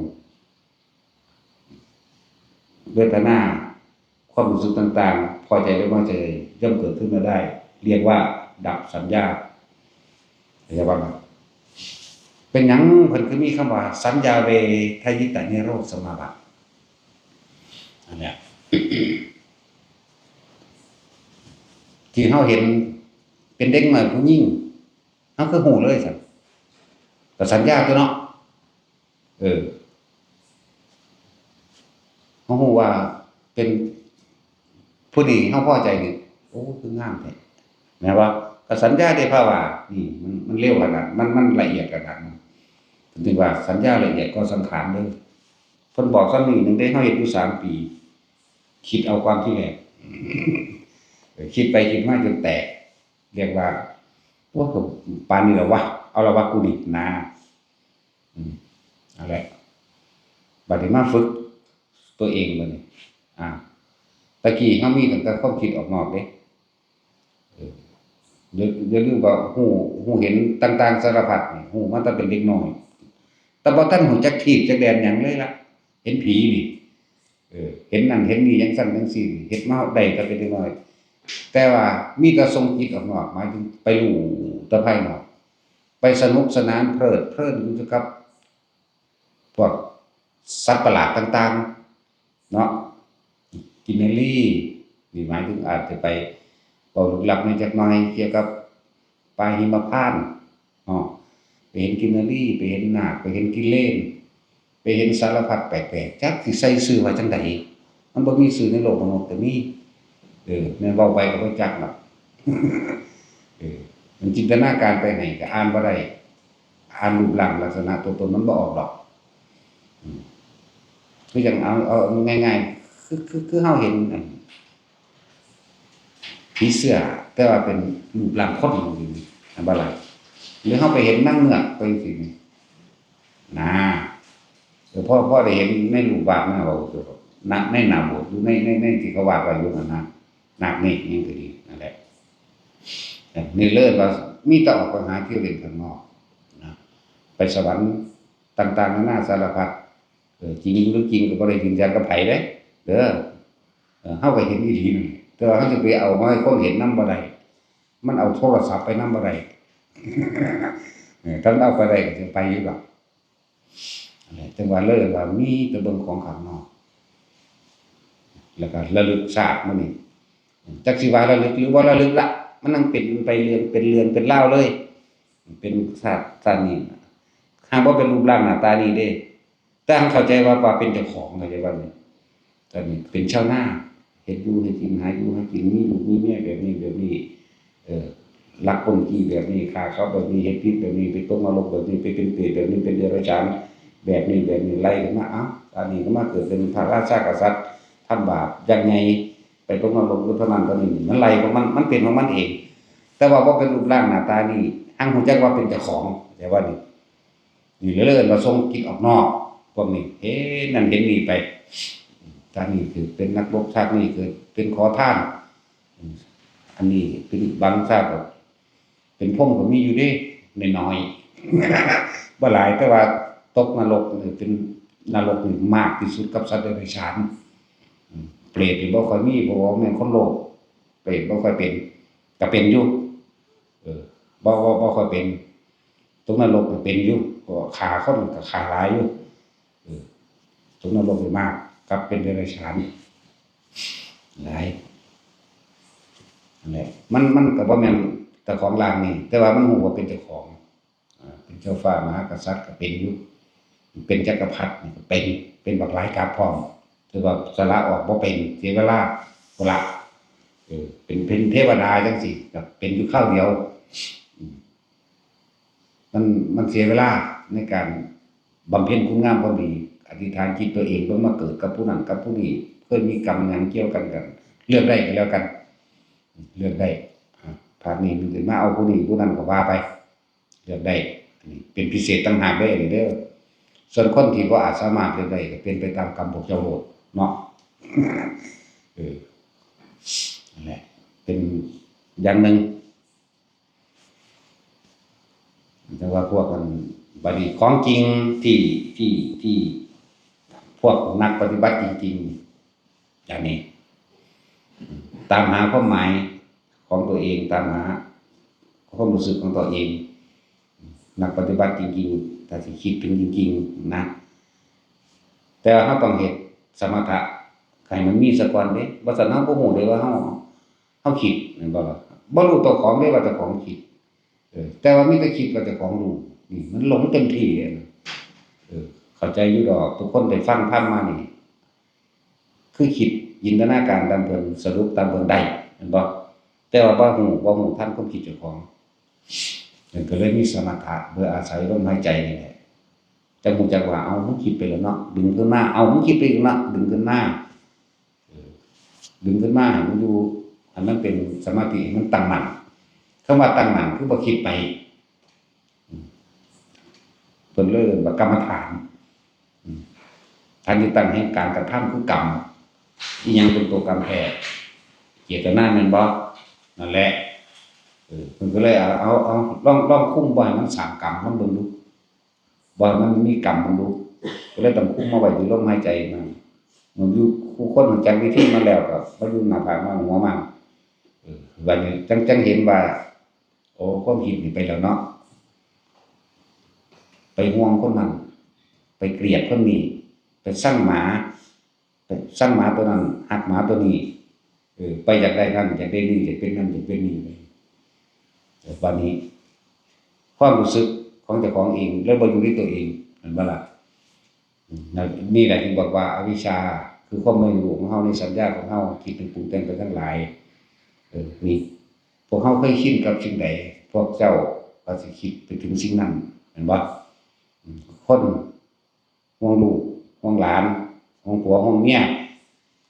เวทนา ความรู้สึกต่างๆ พอใจและไม่พอใจ ย่อมเกิดขึ้นมาได้ เรียกว่าดับสัญญา เข้าใจบ่ล่ะ เป็นหยังเพิ่นคือมีคำว่า สัญญาเวทยิตานิโรธสมาบัติ อันเนี้ย ที่เฮาเห็นเป็นเด็กน้อยผู้หญิง เฮาคือฮู้เลยซั่น ก็สัญญาตั๊วเนาะ เออ เฮาฮู้ว่าเป็นผู้นี้ เฮาพอใจนี่ โอ้ คืองามแท้ แม่นบ่ ก็สัญญาเด้ ภาวะนี่ มัน มันเร็วขนาด มัน มันละเอียดขนาดนั้น เพิ่นถึงว่าสัญญาละเอียดกว่าสังขารเด้อ เพิ่นบอกส่ำนี้หนึ่งเด้ เฮาเฮ็ดอยู่สามปี คิดเอาก่อนทีแรก เออ คิดไปคิดมาจนแตก เรียกว่า โอ้ ก็ปานนี้แล้ววะ เอาละวะกูนี่นะ อืม นั่นแหละ บัดนี้มาฝึกตัวเองบัดนี้ อ่า ตะกี้เฮามีตั้งแต่ความคิดออกนอกเด้ เออ อย่า อย่าลืมว่าฮู้ ฮู้เห็นต่างๆสารพัดนี่ ฮู้มาตั้งแต่เป็นเด็กน้อย แต่บ่ทันฮู้จักทีบจักแดนหยังเลยล่ะ เห็นผีนี่ เออ เห็นนั่นเห็นนี่จั่งซั้นจั่งซี้ เฮ็ดมาได้แต่เป็นเด็กน้อย แต่ว่ามีแต่ส่งจิตออกนอก หมายถึงไปรู้แต่ภายนอก ไปสนุกสนานเพลิดเพลินอยู่กับพวกสัตว์ประหลาดต่างๆ เนาะ กินนารี นี่หมายถึงอาจจะไปเว้าลึกลับแหน่จักหน่อยเกี่ยวกับป่าหิมพานต์ เนาะ ไปเห็นกินนารี ไปเห็นนาค ไปเห็นกิเลน ไปเห็นสารพัดแปลกๆ จักสิใส่ชื่อว่าจั่งใด มันบ่มีชื่อในโลกมนุษย์ก็มี เออ แม่นเว้าไปก็บ่จักดอก เออ มันจินตนาการไปให้ก็อ่านบ่ได้ อ่านรูปร่างลักษณะตัวตนมันบ่ออกดอก อืม คือจั่งเอา เอาง่ายๆ คือ คือ คือเฮาเห็นอัน ผีเสื้อ แต่ว่าเป็นรูปร่างคนอยู่นี่ เห็นบ่ล่ะ หรือเฮาไปเห็นนางเงือกไปจั่งซี้นี่ นะ เออ พอ พอได้เห็นในรูปวาดมา เว้า ใน ในหน้าโบสถ์ อยู่ใน ใน ในที่เขาวาดไว้อยู่นั่นนะ นาคเนกยังก็ดี นั่นแหละ เออ นี่เลยว่ามีแต่ออกไปหาเที่ยวเล่นข้างนอกนะ ไปสวรรค์ต่างๆ นานาสารพัด เออ จริงหรือจริงก็บ่ได้ยืนยันกับไผเด้ เด้อ เออ เฮาก็เห็นอีหลีนั่นแหละ แต่ว่าเฮาสิไปเอามาให้คนเห็นนำบ่ได้ มันเอาโทรศัพท์ไปนำบ่ได้ เออ ถ้ามันเอาไปได้ก็สิไปอยู่ดอก นั่นแหละ จั่งว่าเลยว่ามีแต่เบิ่งของข้างนอก แล้วก็ระลึกชาติมื้อนี้ จักสิว่าระลึกหรือบ่ระลึกละ มันนั่งเป็นไปเรื่องเป็นเรื่องเป็นราวเลย เป็นชาติ ชาตินี้ หากบ่เป็นรูปร่างหน้าตานี้เด้ แต่หั้นเข้าใจว่า ว่าเป็นเจ้าของ เข้าใจว่านี่ ตอนนี้เป็นชาวนา เฮ็ดอยู่เฮ็ดกิน หาอยู่หากิน มีลูกมีเมียแบบนี้แบบนี้ เออ ลักปล้นจี้แบบนี้ ฆ่าเขาแบบนี้ เฮ็ดผิดแบบนี้ ไปตกนรกแบบนี้ ไปเป็นเปรตแบบนี้ เป็นเดรัจฉานแบบนี้แบบนี้ ไล่กันมา เอ้า อันนี้ก็มาเกิดเป็นพระราชากษัตริย์ ทำบาปอย่างใหญ่ ไปตกนรกอยู่เท่านั้นเท่านี้ มันไล่ของมัน มันเป็นของมันเอง แต่ว่าบ่เป็นรูปร่างหน้าตานี้ หั้นฮู้จักว่าเป็นเจ้าของ เข้าใจว่านี่ นี่เลยเอิ้นว่าส่งจิตออกนอก พวกนี้ เห็นนั่นเห็นนี่ไป ชาตินี้คือเป็นนักรบ ชาตินี้คือเป็นขอทาน อันนี้เป็นบางชาติก็เป็นพรหมก็มีอยู่เด้ น้อยๆ บ่หลาย แต่ว่าตกนรกนี่เป็นนรกนี่มากที่สุดกับสัตว์เดรัจฉาน อืม เปรตนี่บ่ค่อยมี เพราะว่าแม่นคนโลภ เปรตบ่ค่อยเป็น ก็เป็นอยู่ เออ บ่ บ่ บ่ค่อยเป็น ตกนรกนี่เป็นอยู่ เพราะว่าฆ่าคนก็ฆ่าหลายอยู่ เออ ตกนรกนี่มาก กับเป็นเดรัจฉาน หลาย นั่นแหละ มัน มันก็บ่แม่นเจ้าของร่างนี่ แต่ว่ามันฮู้ว่าเป็นเจ้าของ อ่า เป็นเจ้าฟ้ามหากษัตริย์ก็เป็นอยู่ เป็นจักรพรรดินี่ก็เป็น เป็นบักหลายกาบพร้อม ถือว่าสละออกบ่เป็น เสียเวลา พุ้นละ เออ เป็น เป็นเทวดาจั่งซี้ ก็เป็นอยู่คราวเดียว อืม มัน มันเสียเวลาในการบำเพ็ญคุณงามความดี อธิษฐานจิตตัวเอง บ่มาเกิดกับผู้นั้นกับผู้นี้ เคยมีกรรมหยังเกี่ยวกันกัน เลือกได้ก็แล้วกัน เลือกได้ อ่า พาดนี้มันสิมาเอาผู้นี้ผู้นั้นก็ว่าไป เลือกได้ อันนี้เป็นพิเศษต่างหากเด้อ อันนี้เด้อ ส่วนคนที่บ่อาจสามารถเลือกได้ก็เป็นไปตามกรรมพวกเจ้าโลดเนาะ เออ นั่นแหละ เป็นอย่างหนึ่ง แต่ว่าพวกมัน บัดนี้ของจริงที่ ที่ ที่พวกนักปฏิบัติจริงๆ อย่างนี้ ตามหาความหมายของตัวเอง ตามหาความรู้สึกของตัวเอง นักปฏิบัติจริงๆ ถ้าสิคิดถึงจริงๆ นะ แต่ว่าเราต้องเฮ็ดสมถะให้มันมีซะก่อนเด้ บ่ซั้นเราบ่ฮู้เด้ว่าเรา เราคิด แม่นบ่ล่ะ บ่รู้เจ้าของเด้ว่าเจ้าของคิด เออ แต่ว่ามีแต่คิดว่าเจ้าของรู้ นี่มันหลงเต็มที่เลยนะ เออ เข้าใจอยู่ดอก ทุกคนได้ฟังธรรมมานี่ คือคิดจินตนาการตามเพิ่น สรุปตามเพิ่นได้ แม่นบ่ แต่ว่าบ่ฮู้ บ่ฮู้ทันความคิดเจ้าของ มันก็เลยมีสมถะ โดยอาศัยลมหายใจนี่แหละ จั่งรู้จักว่า เอ้า มันคิดไปแล้วเนาะ ดึงขึ้นมา เอ้า มันคิดไปอีกเนาะ ดึงขึ้นมา เออ ดึงขึ้นมาให้มันอยู่ ให้มันเป็นสมาธิ ให้มันตั้งมั่น คำว่าตั้งมั่นคือบ่คิดไป อืม เพิ่นเลยเอิ้นว่ากรรมฐาน อืม ฐานที่ตั้งแห่งการกระทำคือกรรม อิหยังเป็นตัวกรรมแท้ เจตนาแม่นบ่ นั่นแหละ เออ เพิ่นก็เลยเอา เอา เอา ลอง ลองคุมบ่ให้มันสร้างกรรม ลองเบิ่งดู บ่ให้มันมีกรรม เบิ่งดู ก็เลยต้องคุมมาไว้ที่ลมหายใจนั่น มันอยู่คู่คนรู้จักวิธีมาแล้วก็มาอยู่หน้าผากมาหัวมัน เออ บัดนี้จัง จังเห็นว่า โอ้ ความคิดนี่ไปแล้วเนาะ ไปห่วงคนนั้น ไปเกลียดคนนี้ ไปซังหมา ไปซังหมาตัวนั้น ฮักหมาตัวนี้ เออ ไปอยากได้นั่น อยากได้นี่ อยากเป็นนั่น อยากเป็นนี่ เออ บัดนี้ ความรู้สึกของเจ้าของเอง แล้วบ่อยู่ในตัวเอง แม่นบ่ล่ะ? อืม นั่น นี่แหละที่บอกว่าอวิชชา คือความไม่รู้ของเฮาในสัญญาของเฮา คิดนึกปรุงแต่งไปทั้งหลาย เออ นี่ พวกเฮาเคยชินกับสิ่งใด พวกเจ้าก็สิคิดไปถึงสิ่งนั้น แม่นบ่? อืม คนห่วงลูก ห่วงหลาน ห่วงผัว ห่วงเมีย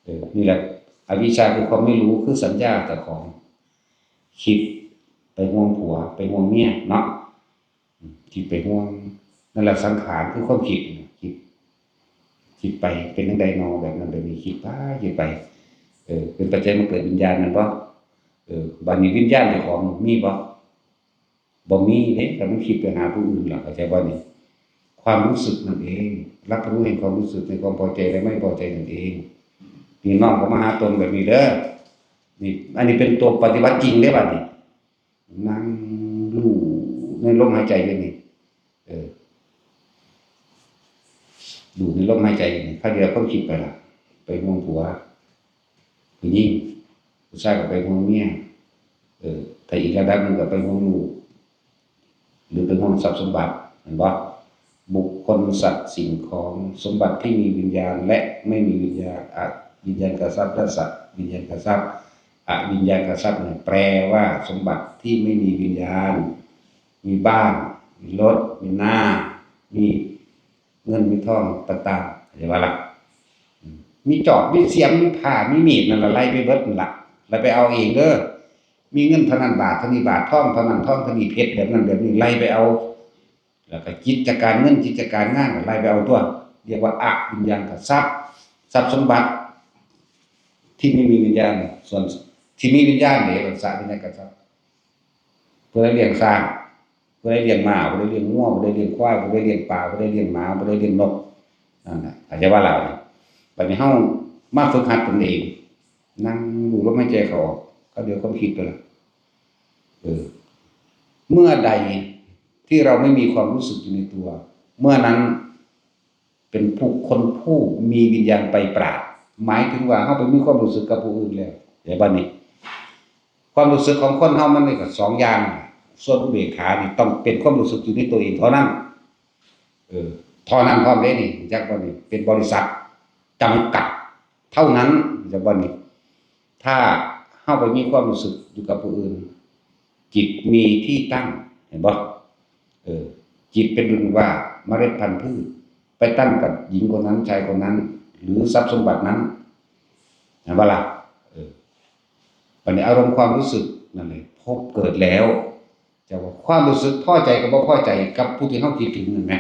เออ นี่แหละ อวิชชาคือความไม่รู้ คือสัญญาเจ้าของ คิดไปห่วงผัว ไปห่วงเมียเนาะ อืม คิดไปห่วง นั่นแหละสังขารคือความคิดน่ะ คิด คิดไป เป็นจั่งใดนอ แบบนั้นแบบนี้ คิดไป คิดไป เออ เป็นปัจจัยมาเกิดวิญญาณ แม่นบ่? เออ บัดนี้วิญญาณเจ้าของมีบ่? บ่มีเด้ ถ้ามันคิดไปหาผู้อื่นล่ะ เข้าใจบ่นี่? ความรู้สึกนั่นเอง รับรู้แห่งความรู้สึกในความพอใจและไม่พอใจนั่นเอง นี่น้องก็มาหาตนแบบนี้เด้อ นี่ อันนี้เป็นตัวปฏิบัติจริงเด้บัดนี้ นั่งรู้ในลมหายใจอยู่นี่ เออ รู้ในลมหายใจอยู่นี่ คราวเดียวความคิดไปละ ไปห่วงผัว ผู้หญิง ผู้ชายก็ไปห่วงเมีย เออ ถ้าอีกระดับหนึ่งก็ไปห่วงลูก หรือไปห่วงทรัพย์สมบัติ แม่นบ่? บุคคล สัตว์ สิ่งของ สมบัติที่มีวิญญาณและไม่มีวิญญาณ อวิญญาณกทรัพย์และสัตว์วิญญาณกทรัพย์ อวิญญาณกทรัพย์เนี่ยแปลว่าสมบัติที่ไม่มีวิญญาณ มีบ้าน มีรถ มีนา มีเงิน มีทองต่างๆ เข้าใจบ่ล่ะ? อืม มีจอบ มีเสียม มีผ้า มีมีด นั่นล่ะ ไล่ไปเบิดนั่นล่ะ แล้วไปเอาเองเด้อ มีเงินเท่านั้นบาท เท่านี้บาท ทองเท่านั้น ทองเท่านี้ เพชรแบบนั้นแบบนี้ ไล่ไปเอา แล้วก็กิจการเงิน กิจการงาน ก็ไล่ไปเอาตัว เรียกว่าอวิญญาณกทรัพย์ ทรัพย์สมบัติ ที่ไม่มีวิญญาณ ส่วนที่มีวิญญาณเด้ เป็นสวิญญาณกทรัพย์ ผู้ใดเลี้ยงช้าง ผู้ใดเลี้ยงม้า ผู้ใดเลี้ยงงัว ผู้ใดเลี้ยงควาย ผู้ใดเลี้ยงปลา ผู้ใดเลี้ยงหมา ผู้ใดเลี้ยงนก นั่นน่ะ เข้าใจบ่ล่ะ บัดนี้เฮามาฝึกหัดตนเอง นั่งรู้ลมหายใจเข้าออก คราวเดียวความคิดไปละ เออ เมื่อใดที่เราไม่มีความรู้สึกอยู่ในตัว เมื่อนั้นเป็นผู้ คนผู้มีวิญญาณไปปราด หมายถึงว่าเฮาไปมีความรู้สึกกับผู้อื่นแล้ว เข้าใจบ่นี่? ความรู้สึกของคนเฮามันมีก็สองอย่าง ส่วนอุเบกขานี่ต้องเป็นความรู้สึกอยู่ในตัวเองเท่านั้น เออ เท่านั้นพร้อมเด้นี่ รู้จักบ่นี่? เป็นบริษัทจำกัดเท่านั้น รู้จักบ่นี่? ถ้าเฮาไปมีความรู้สึกอยู่กับผู้อื่น จิตมีที่ตั้ง เห็นบ่? เออ จิตเป็นดุจว่าเมล็ดพันธุ์พืช ไปตั้งกับหญิงคนนั้น ชายคนนั้น หรือทรัพย์สมบัตินั้น เห็นบ่ล่ะ? เออ บัดนี้อารมณ์ความรู้สึกนั่นแหละ ภพเกิดแล้ว จะว่าความรู้สึกพอใจกับบ่พอใจกับผู้ที่เฮาคิดถึงนั่นแหม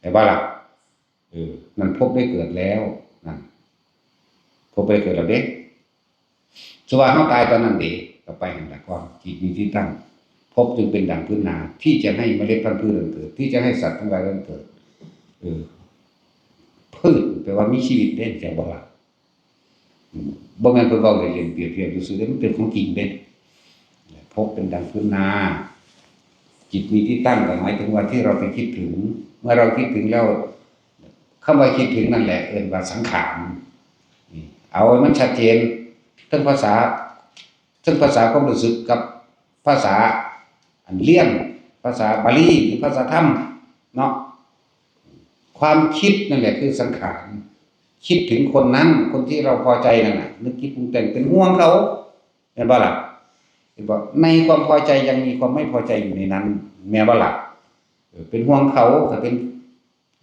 เห็นบ่ล่ะ? เออ นั่นภพได้เกิดแล้ว นั่น ภพได้เกิดแล้วเด้ สว่าเฮาตายตอนนั้นเด้ ก็ไปหั่นล่ะ ความจิตมีที่ตั้ง ภพจึงเป็นดั่งพื้นนา ที่จะให้เมล็ดพันธุ์พืชนั้นเกิด ที่จะให้สัตว์ทั้งหลายนั้นเกิด เออ พืชแปลว่ามีชีวิตเด้ เข้าใจบ่ล่ะ? อืม บ่แม่นเพิ่นเว้าเล่นๆ เปรียบเทียบซื่อๆเด้ มันเป็นของจริงเด้ ภพเป็นดั่งพื้นนา จิตมีที่ตั้งก็หมายถึงว่าที่เราไปคิดถึง เมื่อเราคิดถึงแล้ว คำว่าคิดถึงนั่นแหละเอิ้นว่าสังขาร นี่ เอาให้มันชัดเจน ทั้งภาษา ทั้งภาษาความรู้สึกกับภาษาอันเรียน ภาษาบาลีหรือภาษาธรรมเนาะ ความคิดนั่นแหละคือสังขาร คิดถึงคนนั้น คนที่เราพอใจนั่นน่ะ นึกคิดปรุงแต่งเป็นห่วงเขา แม่นบ่ล่ะ? เห็นบ่? ในความพอใจยังมีความไม่พอใจอยู่ในนั้น แม่นบ่ล่ะ? เออ เป็นห่วงเขา ถ้าเป็น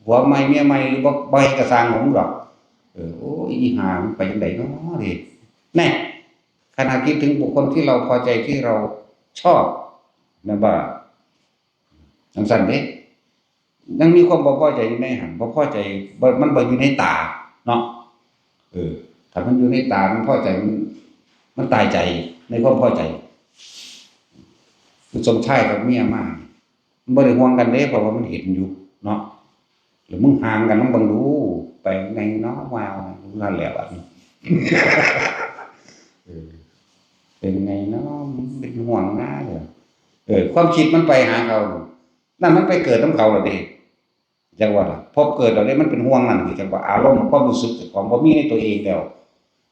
ผัวใหม่เมียใหม่หรือบ่ บ่ใหม่ก็ซ่างของมึงดอก เออ โอ้ย อีห่า มึงไปจั่งใดน้อเด้ แน่ ขณะคิดถึงบุคคลที่เราพอใจที่เราชอบ แม่นบ่ล่ะ? จั่งซั้นเด้ ยังมีความบ่พอใจอยู่ในหั้น บ่พอใจ บ่ มันบ่อยู่ในตาเนาะ เออ ถ้ามันอยู่ในตา มันพอใจ มัน มันตายใจในความพอใจ คือสมชายกับเมียมา มันบ่ได้ห่วงกันเด้ เพราะว่ามันเห็นอยู่เนาะ แล้วมึงห่างกัน มึงเบิ่งดู ไปไงเนาะว่านั่นแหละบัดนี้ เออ เป็นไงเนาะ เป็นห่วงนะเดี๋ยว เออ ความคิดมันไปหาเขา นั่นมันไปเกิดนำเขาแล้วเด้ จักว่าล่ะ พบเกิดแล้วเด้ มันเป็นห่วงนั่นคือจักว่าอารมณ์ความรู้สึกของบ่มีในตัวเองแล้ว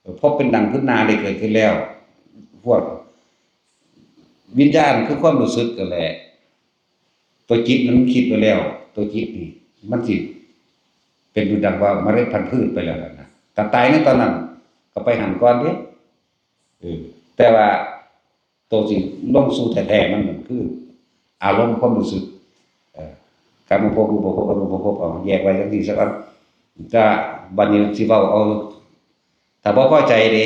เออ พบเป็นดังขึ้นหน้าได้เกิดขึ้นแล้ว พวกวิญญาณคือความรู้สึกนั่นแหละ ตัวจิตมันคิดไปแล้ว ตัวจิตนี่ มันสิเป็นอยู่ดังว่าเมล็ดพันธุ์พืชไปแล้วนะ ถ้าตายในตอนนั้น ก็ไปหั่นก่อนเด้ เออ แต่ว่าตัวสิลงสู่แท้ๆมันคือ อารมณ์ความรู้สึก เอ่อ กามภพ รูปภพ อรูปภพ เอาแยกไว้จังซี่ซะก่อน ก็บัดนี้สิเว้าเอา ถ้าบ่พอใจเด้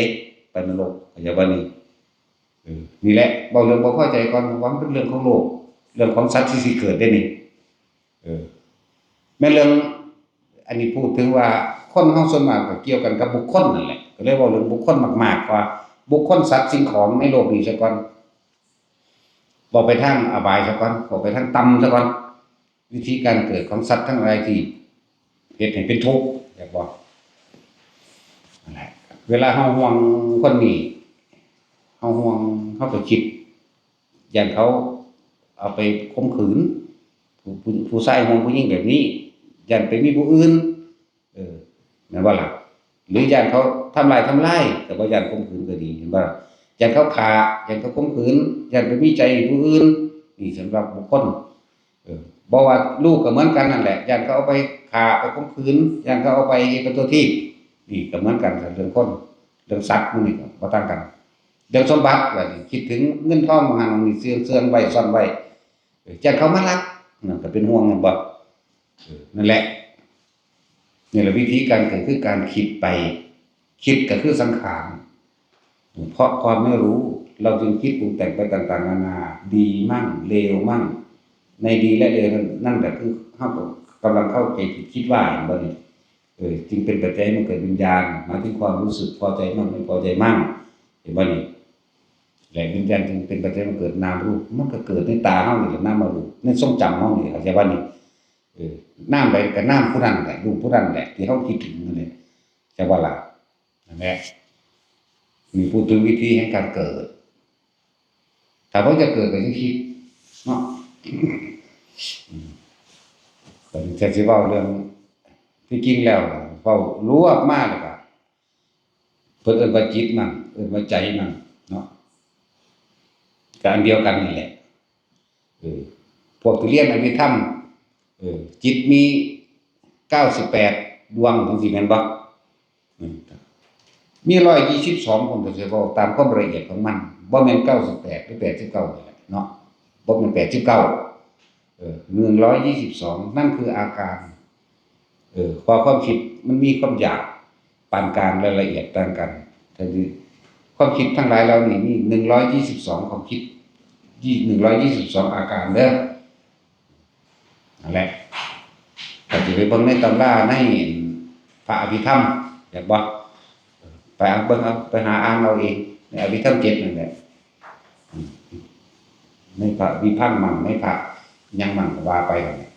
ไปนรก เข้าใจบ่นี่ เออ นี่แหละ เว้าเรื่องบ่พอใจก่อน เพราะว่ามันเป็นเรื่องของโลก เรื่องของสัตว์ที่สิเกิดเด้นี่ เออ แม่นเรื่อง อันนี้พูดถึงว่าคนเฮาส่วนมากก็เกี่ยวกันกับบุคคลนั่นแหละ ก็เลยเว้าเรื่องบุคคลมากๆ ว่าบุคคล สัตว์ สิ่งของในโลกนี้ซะก่อน เว้าไปทางอบายซะก่อน เว้าไปทางต่ำซะก่อน วิธีการเกิดของสัตว์ทั้งหลายที่เฮ็ดให้เป็นทุกข์ อยากบอก นั่นแหละ เวลาเฮาห่วงคนนี้ เฮาห่วง เฮาก็คิด ย้านเขาเอาไปข่มขืน ผู้ ผู้ ผู้ชายห่วงผู้หญิงแบบนี้ ย้านไปมีผู้อื่น เออ แม่นบ่ล่ะ หรือย้านเขาทำลาย ทำลาย แต่ว่าย้านข่มขืนก็ดี เห็นบ่ล่ะ ย้านเขาฆ่า ย้านเขาข่มขืน ย้านไปมีใจผู้อื่น นี่สำหรับบุคคล เออ บ่ว่าลูกก็เหมือนกันนั่นแหละ ย้านเขาเอาไปฆ่า ไปข่มขืน ย้านเขาเอาไปเฮ็ดเป็นตัวทีบ นี่ก็เหมือนกัน เรื่องคน เรื่องสัตว์มันนี่ก็บ่ต่างกัน เรื่องสมบัติ บัดนี้คิดถึงเงินทอง บางอันบางนี่ เสื่อง เสื่องไว้ ซ่อนไว้ เออ ย้านเขามาลัก นั่นก็เป็นห่วง แม่นบ่ เออ นั่นแหละ นี่แหละวิธีการเกิดคือการคิดไป คิดก็คือสังขาร เพราะความไม่รู้ เราจึงคิดปรุงแต่งไปต่างๆนานา ดีมั่ง เลวมั่ง ในดีและเลวนั่น นั่นแหละคือเฮาก็กำลังเข้าใจผิดคิดว่า เห็นบ่นี่ เออ จึงเป็นปัจจัยให้มันเกิดวิญญาณ หมายถึงความรู้สึกพอใจมั่ง ไม่พอใจมั่ง เห็นบ่นี่ และวิญญาณจึงเป็นปัจจัยให้มันเกิดนามรูป มันก็เกิดในตาเฮานี่แหละ นามรูป ในทรงจำเฮานี่แหละ เข้าใจบ่นี่ เออ นามใดก็นามผู้นั้นแหละ รูปผู้นั้นแหละ ที่เฮาคิดถึงนั่นแหละ เข้าใจบ่ล่ะ นั่นแหละ นี่พูดถึงวิธีแห่งการเกิด ถ้าเฮาจะเกิดก็ต้องคิดเนาะ อืม ก็จะสิเว้าเรื่อง ที่จริงแล้วเว้ารวบมาแล้วก็ เพิ่นเอิ้นว่าจิตมั่ง เอิ้นว่าใจมั่งเนาะ ก็อันเดียวกันนี่แหละ เออ พวกที่เรียนอภิธรรม เออ จิตมีเก้าสิบแปดดวงจังซี่แม่นบ่ อืม มีร้อยยี่สิบสอง คนก็สิเว้าตามความละเอียดของมัน บ่แม่นเก้าสิบแปดหรือแปดสิบเก้านี่แหละเนาะ บ่แม่นแปดสิบเก้า เออ หนึ่งร้อยยี่สิบสอง นั่นคืออาการ เออ เพราะความคิดมันมีความหยาบปานกลางและละเอียดต่างกัน แต่ที่ความคิดทั้งหลายเหล่านี้มี หนึ่งร้อยยี่สิบสอง ความคิด ยี่ หนึ่งร้อยยี่สิบสอง อาการเด้อ นั่นแหละ ก็สิไปเบิ่งในตำราในพระอภิธรรม อยากบ่ ไปเอาเบิ่งเอา ไปหาอ่านเอาเอง ในอภิธรรมเจ็ดนั่นแหละ อืม ในพระวิพังค์มั่ง ในพระหยังมั่งก็ว่าไปนั่นแหละ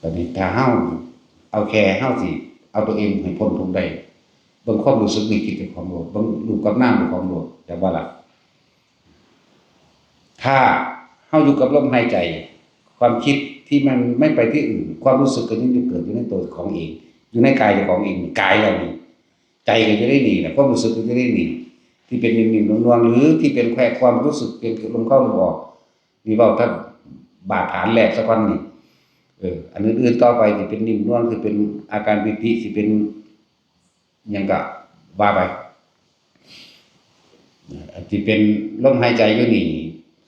บัดนี้ถ้าเฮาเอาแค่เฮาสิเอาตัวเองให้พ้นทุกข์ได้ เบิ่งความรู้สึกนึกคิดเป็นของโลภ เบิ่งรูปกับนามเป็นของโลภ อยากบ่ล่ะ ถ้าเฮาอยู่กับลมหายใจ ความคิดที่มันไม่ไปที่อื่น ความรู้สึกก็ยังจะเกิดอยู่ในตัวของเอง อยู่ในกายเจ้าของเอง กายเรานี่ ใจก็อยู่ในนี่แหละ ความรู้สึกก็อยู่ในนี่ ที่เป็นนิ่มๆนวลๆ หรือที่เป็นแค่ความรู้สึกเพียงลมเข้าลมออก นี่เว้าถ้าบาดฐานแรกซะก่อนนี่ เออ อันอื่นๆต่อไปสิเป็นนิ่มนวล สิเป็นอาการปีติ สิเป็นหยังก็ว่าไป อันที่เป็นลมหายใจอยู่นี่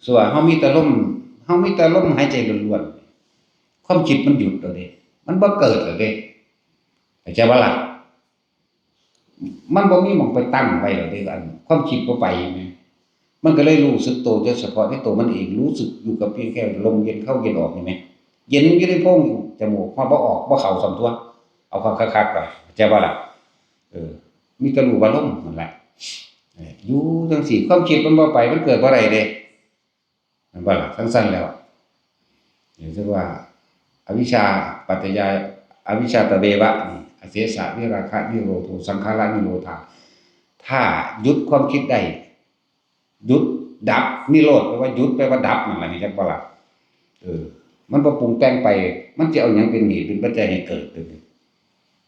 ส่วนเฮามีแต่ลม เฮามีแต่ลมหายใจล้วนๆ ความคิดมันหยุดแล้วเด้ มันบ่เกิดแล้วเด้ เข้าใจบ่ล่ะ มันบ่มีหม่องไปตั้งไว้แล้วเด้ อันความคิดบ่ไปแหม มันก็เลยรู้สึกตัวแต่เฉพาะในตัวมันเอง รู้สึกอยู่กับเพียงแค่ลมเย็นเข้าเย็นออกนี่แหม เย็นอยู่ในโพรงจมูก ฮอดบ่ออก บ่เข้าส่ำตั่ว เอาคักๆๆ เข้าใจบ่ล่ะ เออ มีแต่รู้ว่าลมนั่นแหละ เออ อยู่จังซี่ ความคิดมันบ่ไป มันเกิดบ่ได้เด้ แม่นบ่ล่ะ จังซั่นแล้ว เรียกว่า อวิชชาปัจจยา อวิชชาตะเววะนี่ อเสสะวิราคะนิโรโธ สังขาระนิโรธา ถ้าหยุดความคิดได้ หยุดดับ นิโรธแปลว่าหยุด แปลว่าดับนั่นแหละ นี่จักบ่ล่ะ เออ มันบ่ปรุงแต่งไป มันจะเอาหยังเป็นเหตุเป็นปัจจัยให้เกิด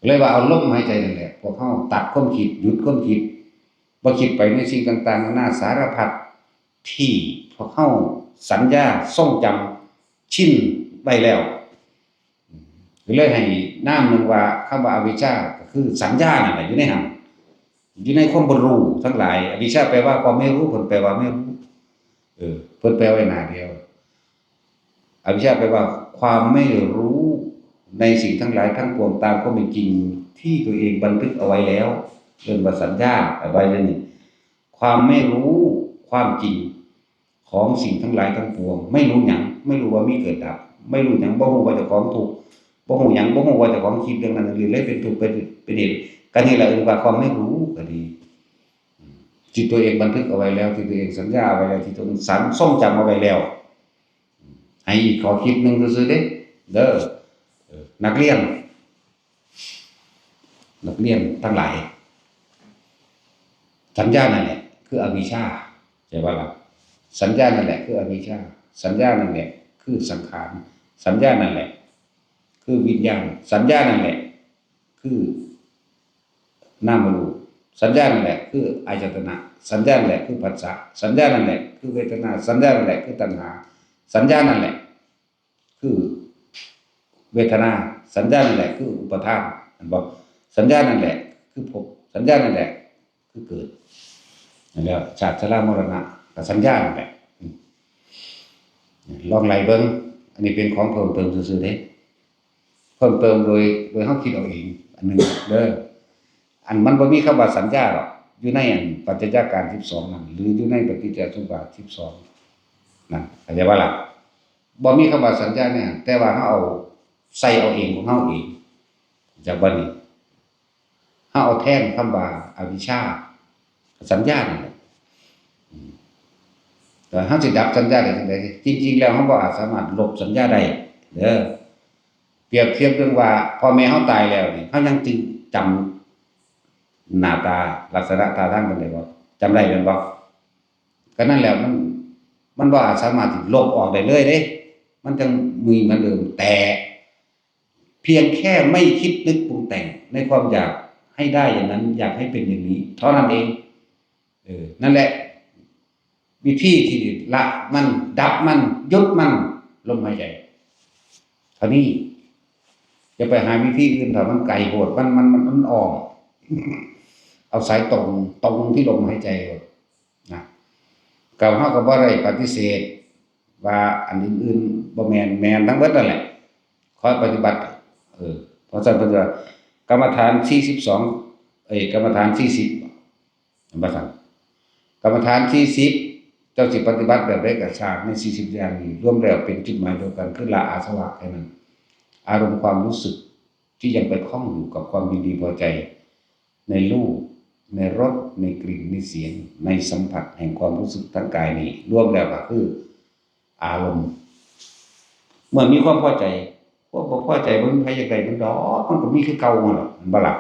เลยว่าเอาลมหายใจนั่นแหละ พวกเฮาตัดความคิด หยุดความคิด บ่คิดไปในสิ่งต่างๆนานาสารพัด ที่พวกเฮาสัญญาทรงจำชินไว้แล้ว ก็เลยให้นามหนึ่งว่าคำว่าอวิชชาก็คือสัญญานั่นแหละ อยู่ในหั้น อยู่ในความบ่รู้ทั้งหลาย อวิชชาแปลว่าความไม่รู้ เพิ่นแปลว่าไม่รู้ เออ เพิ่นแปลไว้หน้าเดียว อวิชชาแปลว่าความไม่รู้ในสิ่งทั้งหลายทั้งปวงตามความเป็นจริงที่ตัวเองบันทึกเอาไว้แล้ว เรียกว่าสัญญาเอาไว้แล้วนี่ ความไม่รู้ความจริงของสิ่งทั้งหลายทั้งปวง ไม่รู้หยัง ไม่รู้ว่ามีเกิดดับ ไม่รู้หยัง บ่ฮู้ว่าเจ้าของทุกข์ บ่ฮู้หยัง บ่ฮู้ว่าเจ้าของคิดเรื่องนั้นเรื่องนี้ เลยเป็นทุกข์ เป็น เป็นเหตุ ก็นี่แหละเอิ้นว่าความไม่รู้ก็ดี ที่ตัวเองบันทึกเอาไว้แล้ว ที่ตัวเองสัญญาเอาไว้แล้ว ที่ตัวเองสัง ทรงจำเอาไว้แล้ว ให้อีกข้อคิดหนึ่งซื่อๆเด้ เด้อ เออ นักเรียน นักเรียนทั้งหลาย สัญญานั่นแหละ คืออวิชชา ใช่ปะล่ะ สัญญานั่นแหละ คืออวิชชา สัญญานั่นแหละ คือสังขาร สัญญานั่นแหละ คือวิญญาณ สัญญานั่นแหละ คือนามรูป สัญญานั่นแหละ คืออายตนะ สัญญานั่นแหละ คือผัสสะ สัญญานั่นแหละ คือเวทนา สัญญานั่นแหละ คือตัณหา สัญญานั่นแหละ คือเวทนา สัญญานั่นแหละ คืออุปาทาน เห็นบ่ สัญญานั่นแหละ คือภพ สัญญานั่นแหละ คือเกิด นั่นแหละ ชาติชรามรณะ ก็สัญญานั่นแหละ อืม ลองไล่เบิ่ง อันนี้เป็นของเพิ่มเติมซื่อๆเด้ เพิ่มเติมโดย โดยเฮาคิดเอาเอง อันหนึ่งเด้อ อันมันบ่มีคำว่าสัญญาหรอก อยู่ในอันปัจจัยการสิบสองนั่น หรืออยู่ในปฏิจจสมุปบาทสิบสองนั่น เข้าใจบ่ล่ะ บ่มีคำว่าสัญญาเนี่ย แต่ว่าเฮาเอาใส่เอาเองของเฮาเอง จากบัดนี้ เฮาเอาแทนคำว่าอวิชชา สัญญานั่นแหละ อืม แต่เฮาสิดับสัญญาได้จั่งใด จริงๆแล้วเฮาบ่อาจสามารถลบสัญญาได้เด้อ เปรียบเทียบเรื่องว่าพ่อแม่เฮาตายแล้วนี่ เฮายังจึงจำหน้าตาลักษณะท่าทางเพิ่นได้บ่ จำได้แม่นบ่ ก็นั่นแหละ มัน มันบ่อาจสามารถสิลบออกได้เลยเด้ มันจั่งมีเหมือนเดิม แต่ เพียงแค่ไม่คิดนึกปรุงแต่งในความอยากให้ได้อย่างนั้น อยากให้เป็นอย่างนี้ เท่านั้นเอง เออ นั่นแหละ วิธีที่ละมัน ดับมัน หยุดมัน ลมหายใจ เท่านี้ อย่าไปหาวิธีอื่น ถ้ามันไกลโพด มัน มัน มัน มันอ้อม เอาสายตรง ตรงที่ลมหายใจโลด นะ ก็เฮาก็บ่ได้ปฏิเสธว่าอันอื่นๆบ่แม่น แม่นทั้งเบิดนั่นแหละ ขอให้ปฏิบัติ เออ เพราะฉะนั้นเพิ่นว่ากรรมฐานสี่สิบสอง เอ้ย กรรมฐานสี่สิบ เห็นบ่ซั่น กรรมฐานสี่สิบ เจ้าสิปฏิบัติแบบใดก็ช่าง ในสี่สิบอย่างนี้ รวมแล้วเป็นจุดหมายเดียวกัน คือละอาสวะแค่นั้น อารมณ์ความรู้สึกที่ยังไปคล้องอยู่กับความยินดีพอใจ ในรูป ในรส ในกลิ่น ในเสียง ในสัมผัสแห่งความรู้สึกทางกายนี้ รวมแล้วก็คืออารมณ์ เมื่อมีความพอใจ ความบ่พอใจ บ่มีไผอยากได้มันดอก มันก็มีคือเก่าหั่นล่ะ แม่นบ่ล่ะ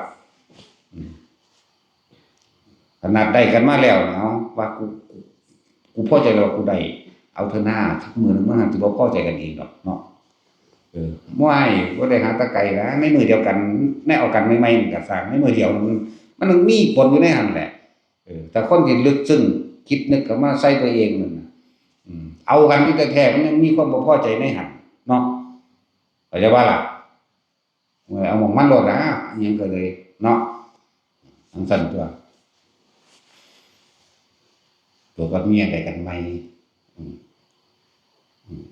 อืม ขนาดได้กันมาแล้วเนาะ ว่ากู กูพอใจแล้วว่ากูได้ เอาเถอะหน้า สักมื้อหนึ่งมันสิบ่พอใจกันเองดอกเนาะ เออ บ่ให้ บ่ได้หาแต่ไกลนะ ในมื้อเดียวกัน ในเอากันใหม่ๆมันก็ซ่าง ในมื้อเดียวมัน มันมีปนอยู่ในหั่นแหละ เออ แต่คนที่ลึกซึ้ง คิดนึกเข้ามาใส่ตัวเองนั่นน่ะ อืม เอากันนี่แท้ๆ มันยังมีความบ่พอใจในหั่นเนาะ เข้าใจบ่ล่ะ เออ เอาหม่องมันโลดนะ อิหยังก็เลยเนาะ จั่งซั้นตั่ว ผัวกับเมียได้กันใหม่ อืม อืม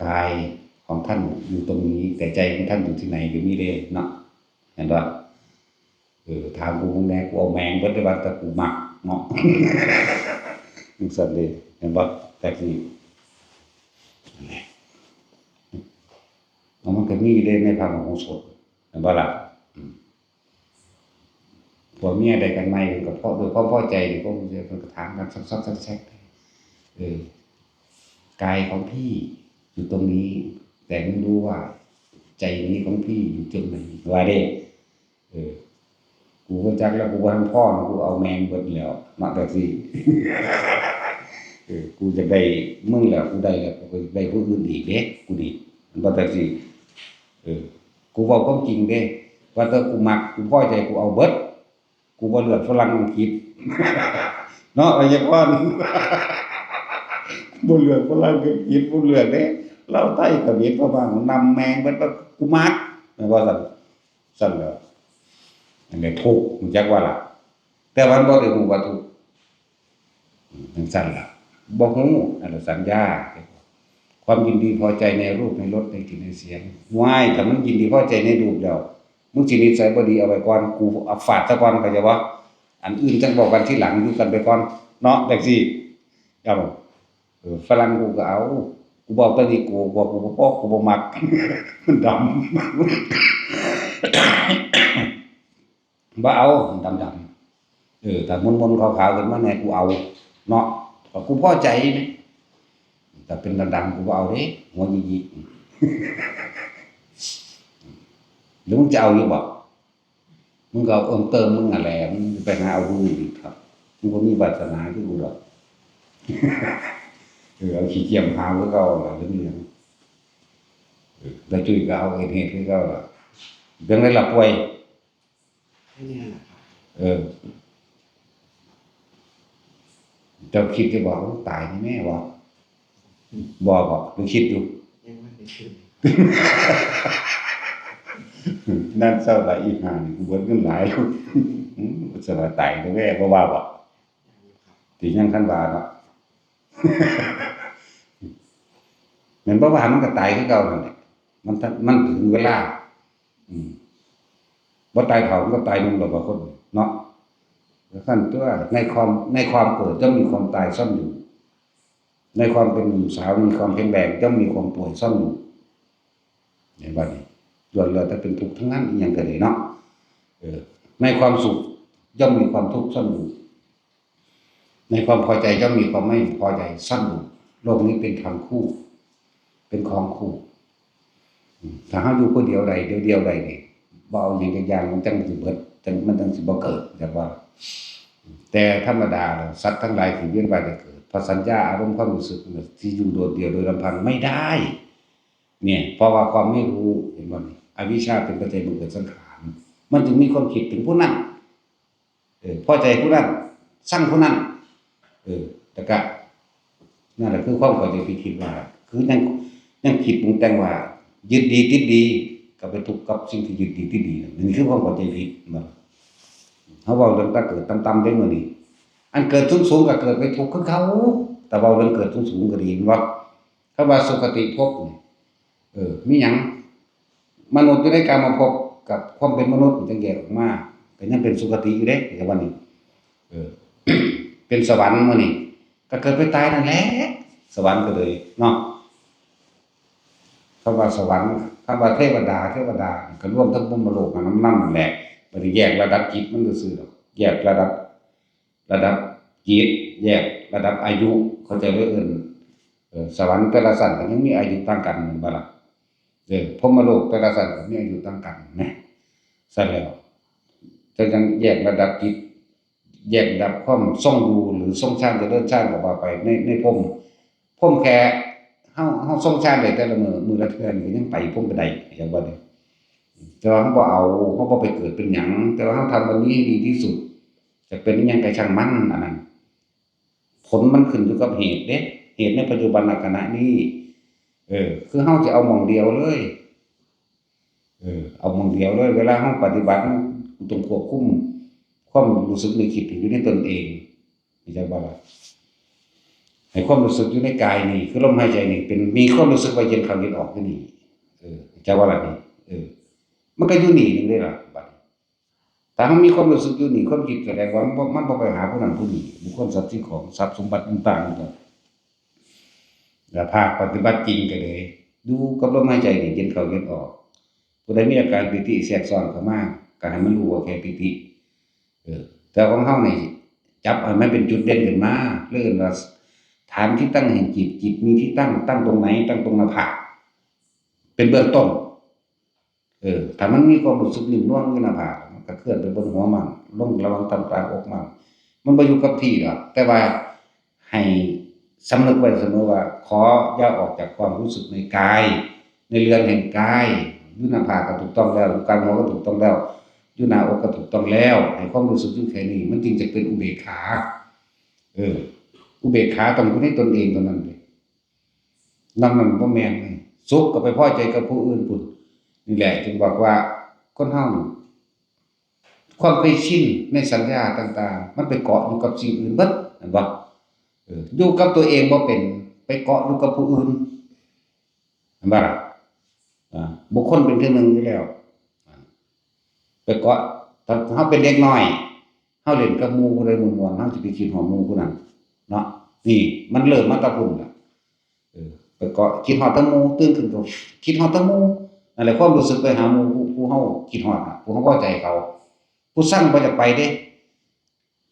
กายของท่านอยู่ตรงนี้ แต่ใจของท่านอยู่ที่ไหน ก็มีเด้เนาะ เห็นบ่ เออ ถามกูมึงแหน่ กูเอาแม่งเบิดเลยว่า แต่กูมักเนาะ จั่งซั้นเด้ เห็นบ่ แต่กี้ นั่นแหละ เอามันก็มีอยู่เด้ในพระมโหสถ เห็นบ่ล่ะ อืม ผัวเมียได้กันใหม่ก็เพราะด้วยความพอใจ ด้วยความเพิ่นก็ถามกันซอกๆแซกๆ เออ กายของพี่อยู่ตรงนี้ แต่ไม่รู้ว่า ใจนี้ของพี่อยู่จุดไหน ว่าเด้ เออ กูบ่จักแล้ว กูบ่ทันพร้อม กูเอาแม่งเบิดแล้ว เนาะ จั่งซี้ เออ กูอยากได้มึงแล้ว กูได้แล้ว กูก็อยากได้ผู้อื่นอีกเด้ กูนี่ มันบ่จั่งซี้ เออ กูเว้าความจริงเด้ ว่าแต่กูมัก กูพอใจ กูเอาเบิด กูบ่เลือกฝรั่งอังกฤษ เนาะ ไวยากรณ์ บ่เลือกฝรั่งอังกฤษ บ่เลือกเด้ ลาว ไทย เขมร พม่า นำแม่งเบิด ว่ากูมัก แม่นบ่ซั่น ซั่นแหล้ว อันนี้ทุกข์ รู้จักว่าล่ะ แต่ว่ามันบ่ได้รู้ว่าทุกข์ อืม จั่งซั่นล่ะ บ่รู้ อันนั้นสัญญา ความยินดีพอใจในรูป ในรส ในกลิ่น ในเสียง ว้าย ถ้ามันยินดีพอใจในรูปแล้ว มึงสินิสัยบ่ดีเอาไว้ก่อน กูเอาฟาดซะก่อน เข้าใจบ่ อันอื่นจั่งเว้ากันทีหลัง อยู่กันไปก่อน เนาะ จั่งซี้ ครับผม เออ ฝรั่งกูก็เอา กูบอกตอนนี้ กูบอกกูบ่ปอก กูบ่มัก มันดำ บ่เอา ดำๆ เออ ถ้ามนๆ ขาวๆ ขึ้นมาแหน่ กูเอา เนาะ ก็กูพอใจแหม ถ้าเป็นดำๆ กูบ่เอาเด้ หัวหยิกๆ หรือมึงจะเอาอยู่บ่ มึงก็เอาเอิ้มเติมมึงนั่นแหละ มึงไปหาเอาผู้อื่นอีกครับ มึงบ่มีวาสนาคือกูดอก เออ เอาขี้เกียจหาคือเก่าล่ะ เหลืองๆ เออ ตาจุ้ยก็เอาเอดส์คือเก่าล่ะ จั่งใดล่ะ ป่วย แค่นี้แหละครับ เออ เจ้าคิดอยู่บ่ ตายนี่แม่บ่ บ่ บ่ หรือคิดอยู่ ยังไม่ได้คิด นั่นเศร้าหลาย อีห่านี่ กูเบิดเงินหลายแล้ว อืม สบายตายแล้วแม่ บ่ว่าบ่ ยังอยู่ครับ ที่ยังคันว่าเนาะ แม่นบ่ว่ามันก็ตายคือเก่านั่นแหละ มัน มันถึงเวลา อืม บ่ตายเฒ่ามันก็ตายหนุ่มดอกบางคนเนาะ แล้วซั่นตัว ในความ ในความเกิดย่อมมีความตายซ่อนอยู่ ในความเป็นหนุ่มสาวมีความแข็งแรงย่อมมีความป่วยซ่อนอยู่ เห็นบ่นี่ ล้วนแล้วแต่เป็นทุกข์ทั้งนั้น อีหยังก็ดีเนาะ เออ ในความสุขย่อมมีความทุกข์ซ่อนอยู่ ในความพอใจย่อมมีความไม่พอใจซ่อนอยู่ โลกนี้เป็นทางคู่ เป็นของคู่ อืม ถ้าเฮาอยู่ผู้เดียวใด เดียวๆ ใดนี่ บ่เอาหยังจักอย่าง มันจั่งสิเบิด จั่ง มันจั่งสิบ่เกิด จั่งว่า แต่ธรรมดาแล้ว สัตว์ทั้งหลายที่เวียนว่ายแต่เกิด เพราะสัญญาอารมณ์ความรู้สึกมันสิอยู่โดดเดี่ยวโดยลำพังไม่ได้ เนี่ย เพราะว่าความไม่รู้ เห็นบ่นี่ อวิชชาเป็นปัจจัยบังเกิดสังขาร มันจึงมีความคิดถึงผู้นั้น เออ พอใจผู้นั้น ซังผู้นั้น เออ แล้วก็ นั่นแหละคือความเข้าใจผิด คิดว่า คือยัง ยังคิดปรุงแต่งว่า ยึดดีติดดี ก็ไปทุกข์กับสิ่งที่ยึดดีติดดีนั่น นี่คือความเข้าใจผิด แม่นบ่ เฮาเว้าเรื่องแต่เกิดต่ำๆ เด้มื้อนี้ อันเกิดสูงๆ ก็เกิดไปทุกข์คือเก่า แต่เว้าเรื่องเกิดสูงๆ ก็ดี แม่นบ่ คำว่าสุคติภพนี่ เออ มีหยัง มนุษย์อยู่ในกามภพกับความเป็นมนุษย์มันจั่งแยกออกมา ก็ยังเป็นสุคติอยู่เด้ แต่ว่านี่ เออ เป็นสวรรค์มื้อนี้ ก็เกิดไปตายนั่นแหละ สวรรค์ก็เลยเนาะ คำว่าสวรรค์ คำว่าเทวดา เทวดา ก็รวมทั้งพรหมโลกมานำๆ นั่นแหละ บ่ได้แยกระดับจิตมันซื่อๆ ดอก แยกระดับ ระดับจิต แยกระดับอายุ เข้าใจบ่ เอิ้น เออ สวรรค์แต่ละชั้นก็ยังมีอายุต่างกัน แม่นบ่ล่ะ เออ พรหมโลกแต่ละชั้นก็มีอายุต่างกันนะ ซั่นแล้ว แต่ยังแยกระดับจิต แยกระดับความทรงอยู่หรือทรงฌานเจริญฌานก็ว่าไป ใน ในพรหม พรหมแค่เฮา เฮาทรงฌานได้แต่ละมื้อ มื้อละเทื่อนี่ก็ยังไปพรหมบ่ได้ เข้าใจบ่นี่ แต่ว่าเฮาบ่เอา เฮาบ่ไปเกิดเป็นหยัง แต่ว่าเฮาทำวันนี้ให้ดีที่สุด จะเป็นอิหยังก็ช่างมัน อันนั้น ผลมันขึ้นอยู่กับเหตุเด้ เหตุในปัจจุบันขณะนี้ เออ คือเฮาจะเอาหม่องเดียวเลย เออ เอาหม่องเดียวเลย เวลาเฮาปฏิบัติ เฮาต้องควบคุมความรู้สึกนึกคิดที่อยู่ในตนเอง เข้าใจบ่ล่ะ ให้ความรู้สึกอยู่ในกายนี่ คือลมหายใจนี่ เป็น มีความรู้สึกว่าเย็นเข้าเย็นออกอยู่นี่ เออ เข้าใจบ่ล่ะนี่ เออ มันก็อยู่นี่หนึ่งเด้ล่ะ บัดนี้ ถ้ามันมีความรู้สึกอยู่นี่ ความคิดแสดงว่ามันบ่ มันบ่ไปหาผู้นั้นผู้นี้ บุคคล สัตว์ สิ่งของ ทรัพย์สมบัติต่างๆ นี่ก็ แล้วภาคปฏิบัติจริงก็เลย อยู่กับลมหายใจนี่ เย็นเข้าเย็นออก ผู้ใดมีอาการปีติแทรกซ้อนเข้ามา ก็ให้มันรู้ว่าแค่ปีติ เออ แต่ของเฮานี่ จับให้มันเป็นจุดเด่นขึ้นมา เรียกว่าฐานที่ตั้งแห่งจิต จิตมีที่ตั้ง ตั้งตรงไหน ตั้งตรงหน้าผาก เป็นเบื้องต้น เออ ถ้ามันมีความรู้สึกนิ่มนวลอยู่หน้าผาก มันก็เคลื่อนไปบนหัวมัน ลงระหว่างตรงกลางอกมัน มันบ่อยู่กับที่ดอก แต่ว่าให้สำนึกไว้เสมอว่า ขออย่าออกจากความรู้สึกในกาย ในเรือนแห่งกาย อยู่หน้าผากก็ถูกต้องแล้ว อยู่กลางหัวก็ถูกต้องแล้ว อยู่หน้าอกก็ถูกต้องแล้ว ให้ความรู้สึกอยู่แค่นี้ มันจึงจะเป็นอุเบกขา เออ อุเบกขาต้องอยู่ในตนเองเท่านั้นเด้ นอกนั้นบ่แม่นเลย สุขก็ไปพอใจกับผู้อื่นพุ้น นี่แหละจึงบอกว่าคนเฮานี่ ความเคยชินในสัญญาต่างๆ มันไปเกาะอยู่กับสิ่งอื่นเบิด เห็นบ่ เออ อยู่กับตัวเองบ่เป็น ไปเกาะอยู่กับผู้อื่น เห็นบ่ล่ะ อ่า บุคคลเป็นที่หนึ่งอยู่แล้ว อ่า ไปเกาะ ถ้าเฮาเป็นเด็กน้อย เฮาเล่นกับหมู่ผู้ใดม่วนๆ เฮาสิไปคิดฮอดหมู่ผู้นั้น เนาะ นี่มันเริ่มมาแต่พุ้นล่ะ เออ ไปเกาะ คิดฮอดแต่หมู่ ตื่นขึ้นก็คิดฮอดแต่หมู่ นั่นแหละ ความรู้สึกไปหาหมู่ผู้ ผู้เฮาคิดฮอดน่ะ ผู้เฮาพอใจเขา ผู้ซังบ่อยากไปเด้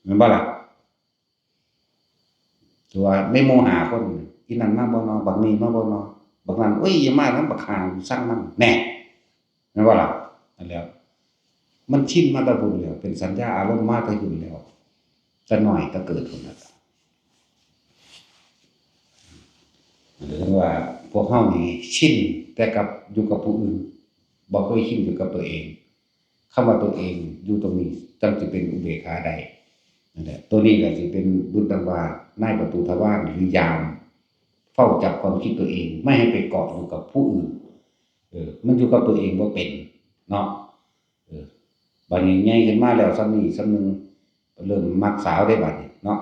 แม่นบ่ล่ะ ตัวในหมู่ห้าคน อีนั่นมาบ่นอ บักนี่มาบ่นอ บักนั่น โอ้ย อย่ามานำบักห่า ซังมัน แน่ แม่นบ่ล่ะ นั่นแหละ มันชินมาแต่พุ้นแล้ว เป็นสัญญาอารมณ์มาแต่พุ้นแล้ว แต่น้อยแต่เกิดพุ้นน่ะ หรือว่าพวกเฮานี่ชินแต่กับอยู่กับผู้อื่น บ่เคยชินอยู่กับตัวเอง คำว่าตัวเองอยู่ตรงนี้จั่งสิเป็นอุเบกขาได้ นั่นแหละ ตัวนี้ก็สิเป็นดุจดังว่านายประตูทวาร หรือยาม เฝ้าจับความคิดตัวเอง ไม่ให้ไปเกาะอยู่กับผู้อื่น เออ มันอยู่กับตัวเองบ่เป็น เนาะ เออ บัดนี้ใหญ่ขึ้นมาแล้ว ส่ำนี้ส่ำหนึ่ง เริ่มมักสาวได้บัดนี้เนาะ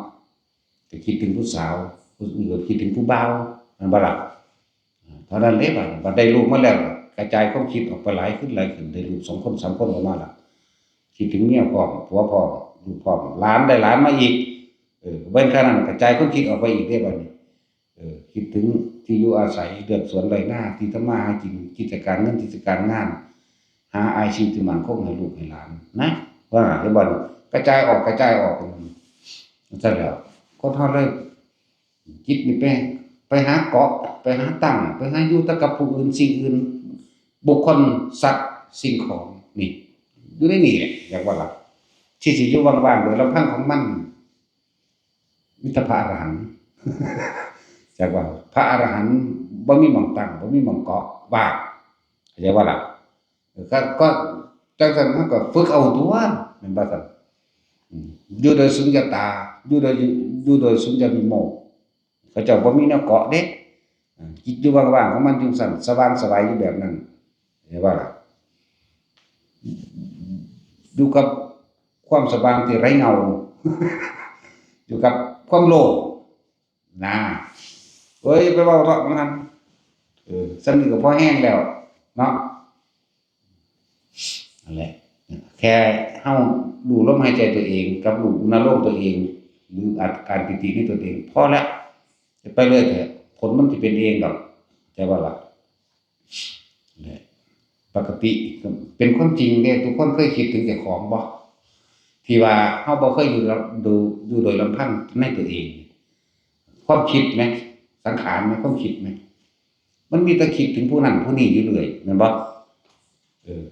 ก็คิดถึงผู้สาว ผู้นี้ก็คิดถึงผู้บ่าว แม่นบ่ล่ะ อ่า เท่านั้นเด้บัดนี้ บัดได้ลูกมาแล้ว กระจายความคิดออกไปหลายขึ้นหลายขึ้น ได้ลูกสองคนสามคนออกมาละ คิดถึงเมียพร้อม ผัวพร้อม ลูกพร้อม หลาน ได้หลานมาอีก เออ เว้นแค่นั้น กระจายความคิดออกไปอีกเด้บัดนี้ เออ คิดถึงที่อยู่อาศัย เรือนสวนไร่นา ที่ทำมาหากิน กิจการเงิน กิจการงาน หาอาชีพที่มั่นคงให้ลูกให้หลานนะ ว่าเห็นบ่ กระจายออก กระจายออก ซั่นแหล้ว คนเฮาเลย จิตนี่ไป ไปหาเกาะ ไปหาตั้ง ไปหาอยู่แต่กับผู้อื่น สิ่งอื่น บุคคล สัตว์ สิ่งของ นี่ อยู่ในนี่แหละ อยากว่าล่ะ ที่สิอยู่ว่างๆ โดยลำพังของมัน มีแต่พระอรหันต์ จักว่า พระอรหันต์บ่มีหม่องตั้ง บ่มีหม่องเกาะ ว่าง เข้าใจบ่ล่ะ ก็ ก็จั่งซั้น เฮาก็ฝึกเอาตั๊ว แม่นบ่ซั้น อืม อยู่โดยสุญญตา อยู่โดย อยู่โดยสุญญวิโมกข์ เขาเจ้าบ่มีแนวเกาะเด้ อ่า จิตอยู่ว่างๆ ของมันจั่งซั้น สว่างไสวอยู่แบบนั้น เข้าใจบ่ล่ะ อยู่กับความสว่างที่ไร้เงา อยู่กับความโล่ง นะ เอ้ย ไปเว้าเถาะมันหั่น เออ ส่ำนี้ก็พอแฮงแล้ว เนาะ นั่นแหละ แค่เฮารู้ลมหายใจตัวเอง กับรู้อุณาโลมตัวเอง หรืออาการปีติในตัวเอง พอแล้ว จะไปเรื่อยเถอะ ผลมันสิเป็นเองดอก เข้าใจบ่ล่ะ เนี่ย ปกติเป็นความจริงเด้ ทุกคนเคยคิดถึงเจ้าของบ่ ที่ว่าเฮาบ่เคยอยู่ลำ ดู อยู่โดยลำพังในตัวเอง ความคิดไหม สังขารไหม ความคิดไหม มันมีแต่คิดถึงผู้นั้นผู้นี้อยู่เรื่อย แม่นบ่ เออ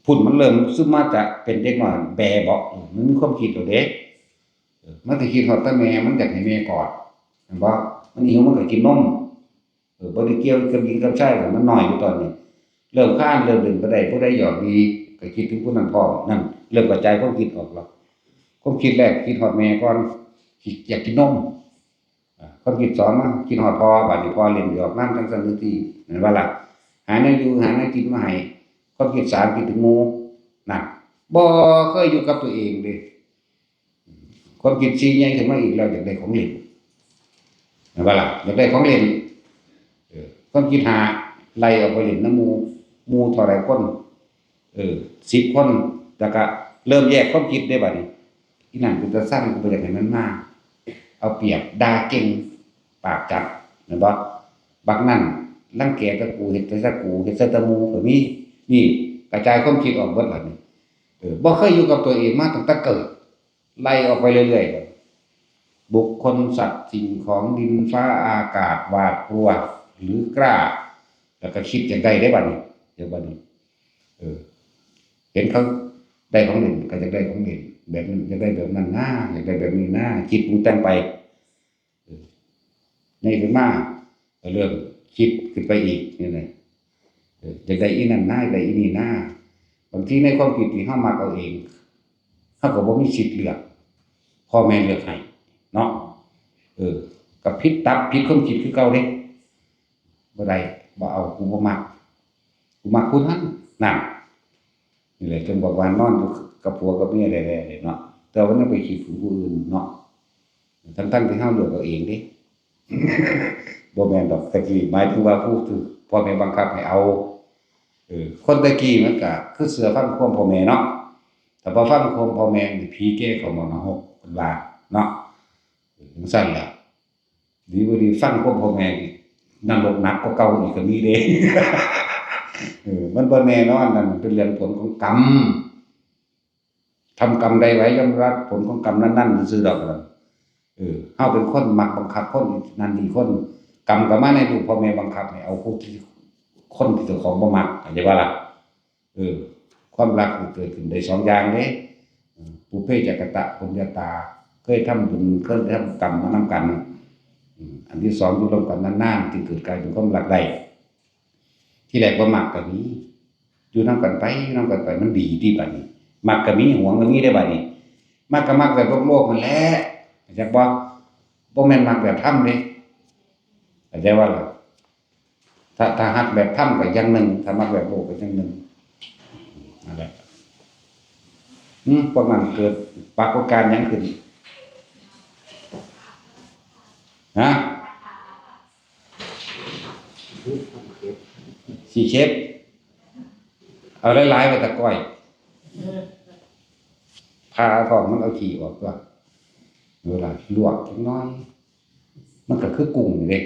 พุ้นมันเริ่มรู้สึกมาจะเป็นเด็กน้อยแบเบาะ เออ มันมีความคิดแล้วเด้ เออ มันสิคิดฮอดแต่แม่ มันอยากให้แม่กอด แม่นบ่ มันหิวมันก็กินนม เออ บ่ได้เกี่ยวกับหญิงกับชายหรอก มันน้อยอยู่ตอนนี้ เริ่มคลาน เริ่มเล่นบ่ได้ ผู้ใดหยอกดี ก็คิดถึงผู้นั้นพร้อม นั่น เริ่มกระจายความคิดออกแล้ว ความคิดแรกคิดฮอดแม่ก่อน คิดอยากกินนม อ่า ความคิดสองมา คิดฮอดพ่อ บัดนี้พ่อเล่นหยอกนำจั่งซั้นจั่งซี้ แม่นบ่ล่ะ หาแนวอยู่ หาแนวกินมาให้ ความคิดสาม คิดถึงหมู่ นั่น บ่เคยอยู่กับตัวเองเด้ ความคิดสี่ใหญ่ขึ้นมาอีกแล้ว อยากได้ของเล่น แม่นบ่ล่ะ อยากได้ของเล่น เออ ความคิดห้า ไล่ออกไปเล่นนำหมู่ หมู่เท่าใดคน เออ สิบคน แล้วก็เริ่มแยกความคิดได้บัดนี้ อีนั่นเป็นตาซัง กูบ่อยากให้มันมา เอาเปรียบ ด่าเก่ง ปากจัด แม่นบ่ บักนั่นรังแกแต่กู เฮ็ดแต่กู เฮ็ดใส่แต่หมู่ก็มี นี่ กระจายความคิดออกเบิดบัดนี้ เออ บ่เคยอยู่กับตัวเองมาตั้งแต่เกิด ไล่ออกไปเรื่อยๆ บุคคล สัตว์ สิ่งของ ดินฟ้าอากาศ หวาดกลัว หรือกล้า แล้วก็คิดอยากได้ได้บัดนี้ เดี๋ยวบัดนี้ เออ เห็นเขาได้ของเล่นก็อยากได้ของเล่น แบบนี้อยากได้แบบนั้นนะ อยากได้แบบนี้นะ คิดปรุงแต่งไป เออ ใหญ่ขึ้นมาก็เริ่มคิดขึ้นไปอีกนี่แหละ เออ อยากได้อีนั่นนะ อยากได้อีนี่นะ บางทีในความคิดที่เฮามักเอาเอง เฮาก็บ่มีสิทธิ์เลือก พ่อแม่เลือกให้ เนาะ เออ ก็ผิดตับผิดความคิดคือเก่าเด้ บ่ได้ บ่เอา กูบ่มัก กูมักผู้นั้น นั่น นี่แหละ จนบอกว่านอนอยู่กับผัวกับเมียได้แล้วเนาะ แต่ว่ามันยังไปคิดถึงผู้อื่นเนาะ ทั้งๆที่เฮาเลือกเอาเองเด้ บ่แม่นดอก แต่กี้หมายถึงว่าผู้ถูกพ่อแม่บังคับให้เอา เออ คนแต่กี้มันก็คือเชื่อฟังความพ่อแม่เนาะ ถ้าบ่ฟังความพ่อแม่นี่ผีแก่เข้ามรณะหก เพิ่นว่าเนาะ เออ จั่งซั้นล่ะ ดีบ่ดีฟังความพ่อแม่นี่ นรกหนักกว่าเก่าอีกก็มีเด้ เออ มันบ่แน่นอน นั่นมันเป็นเรื่องผลของกรรม ทำกรรมใดไว้ย่อมรับผลของกรรมนั้นๆ ซื่อๆ ดอก เออ เฮาเป็นคนมักบังคับคนนั่นนี่คน กรรมก็มาในรูปพ่อแม่บังคับให้เอาผู้ที่ คนที่เจ้าของบ่มัก เข้าใจบ่ล่ะ เออ ความรักนี่เกิดขึ้นได้สองอย่างเด้ เออ ปุพเพจะกะตะปุญญาตา เคยทำบุญ เคยทำกรรมมานำกัน อืม อันที่สองอยู่ร่วมกันนานๆ จึงเกิดกลายเป็นความรักได้ ที่แรกบ่มักก็มี อยู่นำกันไป อยู่นำกันไป มันดีติบัดนี้ มักก็มี หวงก็มีได้บัดนี้ มักก็มักแบบโลกๆ นั่นแหละ เข้าใจบ่ บ่แม่นมักแบบธรรมเด้ เข้าใจบ่ล่ะ ถ้า ถ้าฮักแบบธรรมก็อย่างหนึ่ง ถ้ามักแบบโลกก็อย่างหนึ่ง นั่นแหละ อืม พวกนั้นเกิดปรากฏการณ์หยังขึ้น ฮะ สิเข็ด เอาหลายๆ ไว้ตะก้อย ผ่าท้องมันเอาขี้ออกตัว เวลาลวกจักหน่อย มันก็คือกุ้งนี่เด้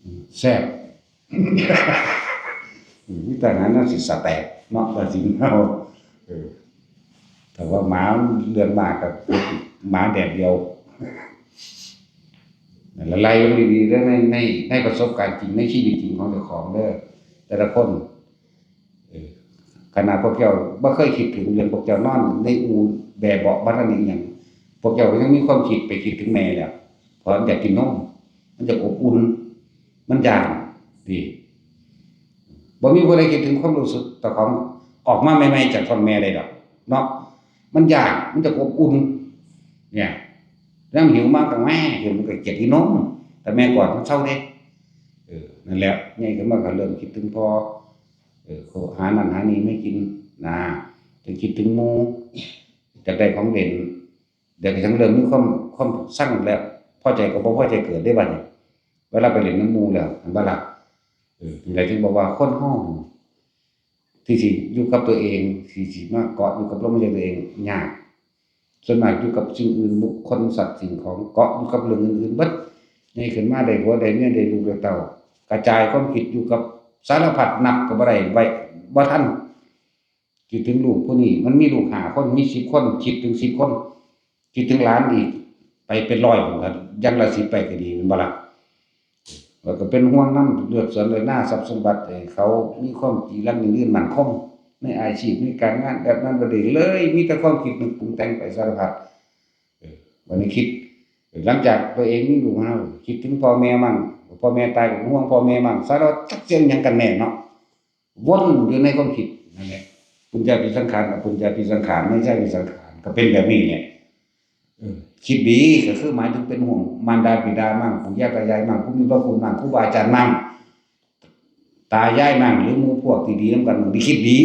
อืม แซ่บ อืม มีแต่นั้นน่ะสิสะแตกเนาะ ว่าสิเฮา เออ แต่ว่าหมาเดือนมากกับหมาแดดเดียว นั่นล่ะ ไล่เบิ่งดีๆ เด้อ ใน ใน ในประสบการณ์จริง ในชีวิตจริงของเจ้าของเด้อ แต่ละคน เออ ขนาดพวกเจ้าบ่เคยคิดถึงเรื่องพวกเจ้านอนในอู่แบเบาะบ่ทันได้อิหยัง พวกเจ้าก็ยังมีความคิดไปคิดถึงแม่แล้ว เพราะมันอยากกินนม มันอยากอบอุ่น มันย้าน นี่ บ่มีผู้ใดคิดถึงความรู้สึกเจ้าของออกมาใหม่ๆ จากท้องแม่ได้ดอก เนาะ มันย้าน มันอยากอบอุ่น เนี่ย ยามหิวมาก็แม่ หิวมันก็อยากกินนม แต่แม่กอดมันเซาเด้ เออ นั่นแหละ ใหญ่ขึ้นมาก็เริ่มคิดถึงพ่อ เออ เขาหานั่นหานี่มาให้กิน นะ จั่งคิดถึงหมู่ อยากได้ของเล่น เดี๋ยวก็จั่งเริ่มมีความ ความซังแล้ว พอใจก็บ่พอใจเกิดเด้บัดนี้ เวลาไปเล่นนำหมู่แล้ว หั้นบ่ล่ะ เออ นี่แหละจึงบอกว่าคนเฮา ที่สิอยู่กับตัวเอง ที่สิมาเกาะอยู่กับลมหายใจตัวเอง ยาก ส่วนมากอยู่กับสิ่งอื่น บุคคล สัตว์ สิ่งของ เกาะอยู่กับเรื่องอื่นๆ เบิด ใหญ่ขึ้นมาได้ผัวได้เมียได้ลูกได้เต้า กระจายความคิดอยู่กับสารพัด นับก็บ่ได้ ไว้บ่ทัน คิดถึงลูกผู้นี้ มันมีลูกห้าคน มีสิบคน คิดถึงสิบคน คิดถึงหลานอีก ไปเป็นร้อยพุ้นครับ อย่างละสิบไปก็ดี แม่นบ่ล่ะ แล้วก็เป็นห่วงนำเลือดสวนเลือดนา ทรัพย์สมบัติ ให้เขามีความจีรังยั่งยืนมั่นคง ในอาชีพ ในการงาน แบบนั้นบ่ได้เลย มีแต่ความคิดนึกปรุงแต่งไปสารพัด เออ วันนี้คิด หลังจากตัวเองมีลูกแล้ว คิดถึงพ่อแม่มั่ง พ่อแม่ตายก็ห่วงพ่อแม่มั่ง สารพัดจักเสียงหยังกันแน่เนาะ วนอยู่ในความคิดนั่นแหละ ปุญญาภิสังขาร อปุญญาภิสังขาร ไม่ใช่มีสังขาร ก็เป็นแบบนี้แหละ เออ คิดดีก็คือหมายถึงเป็นห่วงมารดาบิดามั่ง ปู่ย่าตายายมั่ง ผู้มีพระคุณมั่ง ครูบาอาจารย์มั่ง ตายายมั่ง หรือหมู่พวกที่ดีนำกันมั่ง ที่คิดดี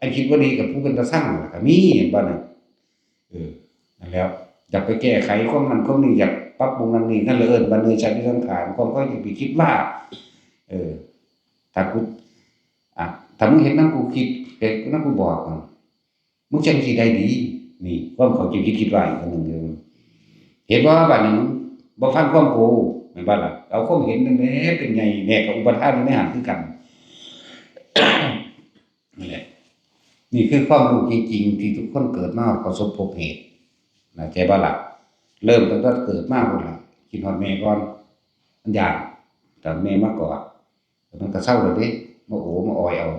อันคิดบ่ดีกับผู้เป็นตาซังล่ะ ก็มี เห็นบ่น่ะ เออ นั่นแหละ อยากไปแก้ไขความนั้นความนี้ อยากปรับปรุงนั่นนี่ นั่นแหละเอิ้นว่าเนยชาติสังขาร ความเขาจะไปคิดว่า เออ ถ้ากู อ่ะ ถ้ามึงเฮ็ดนำกูคิด เฮ็ดนำกูบอก มึงจั่งสิได้ดี นี่ ความเขาจะคิดคิดว่าอีกอันหนึ่งเด้อ เห็นบ่ บัดนี้มึงบ่ฟังความกู แม่นบ่ล่ะ เอาความเห็นนั่นแหละเป็นใหญ่ แม่ก็อุปทานอยู่ในหั้นคือกัน นั่นแหละ นี่คือความรู้จริงๆ ที่ทุกคนเกิดมาประสบพบเหตุ นะ เข้าใจบ่ล่ะ เริ่มตั้งแต่เกิดมาพุ้นล่ะ คิดฮอดแม่ก่อน มันย้าน แต่แม่มากอด มันก็เซาแล้วเด้ มาโอมาออยเอา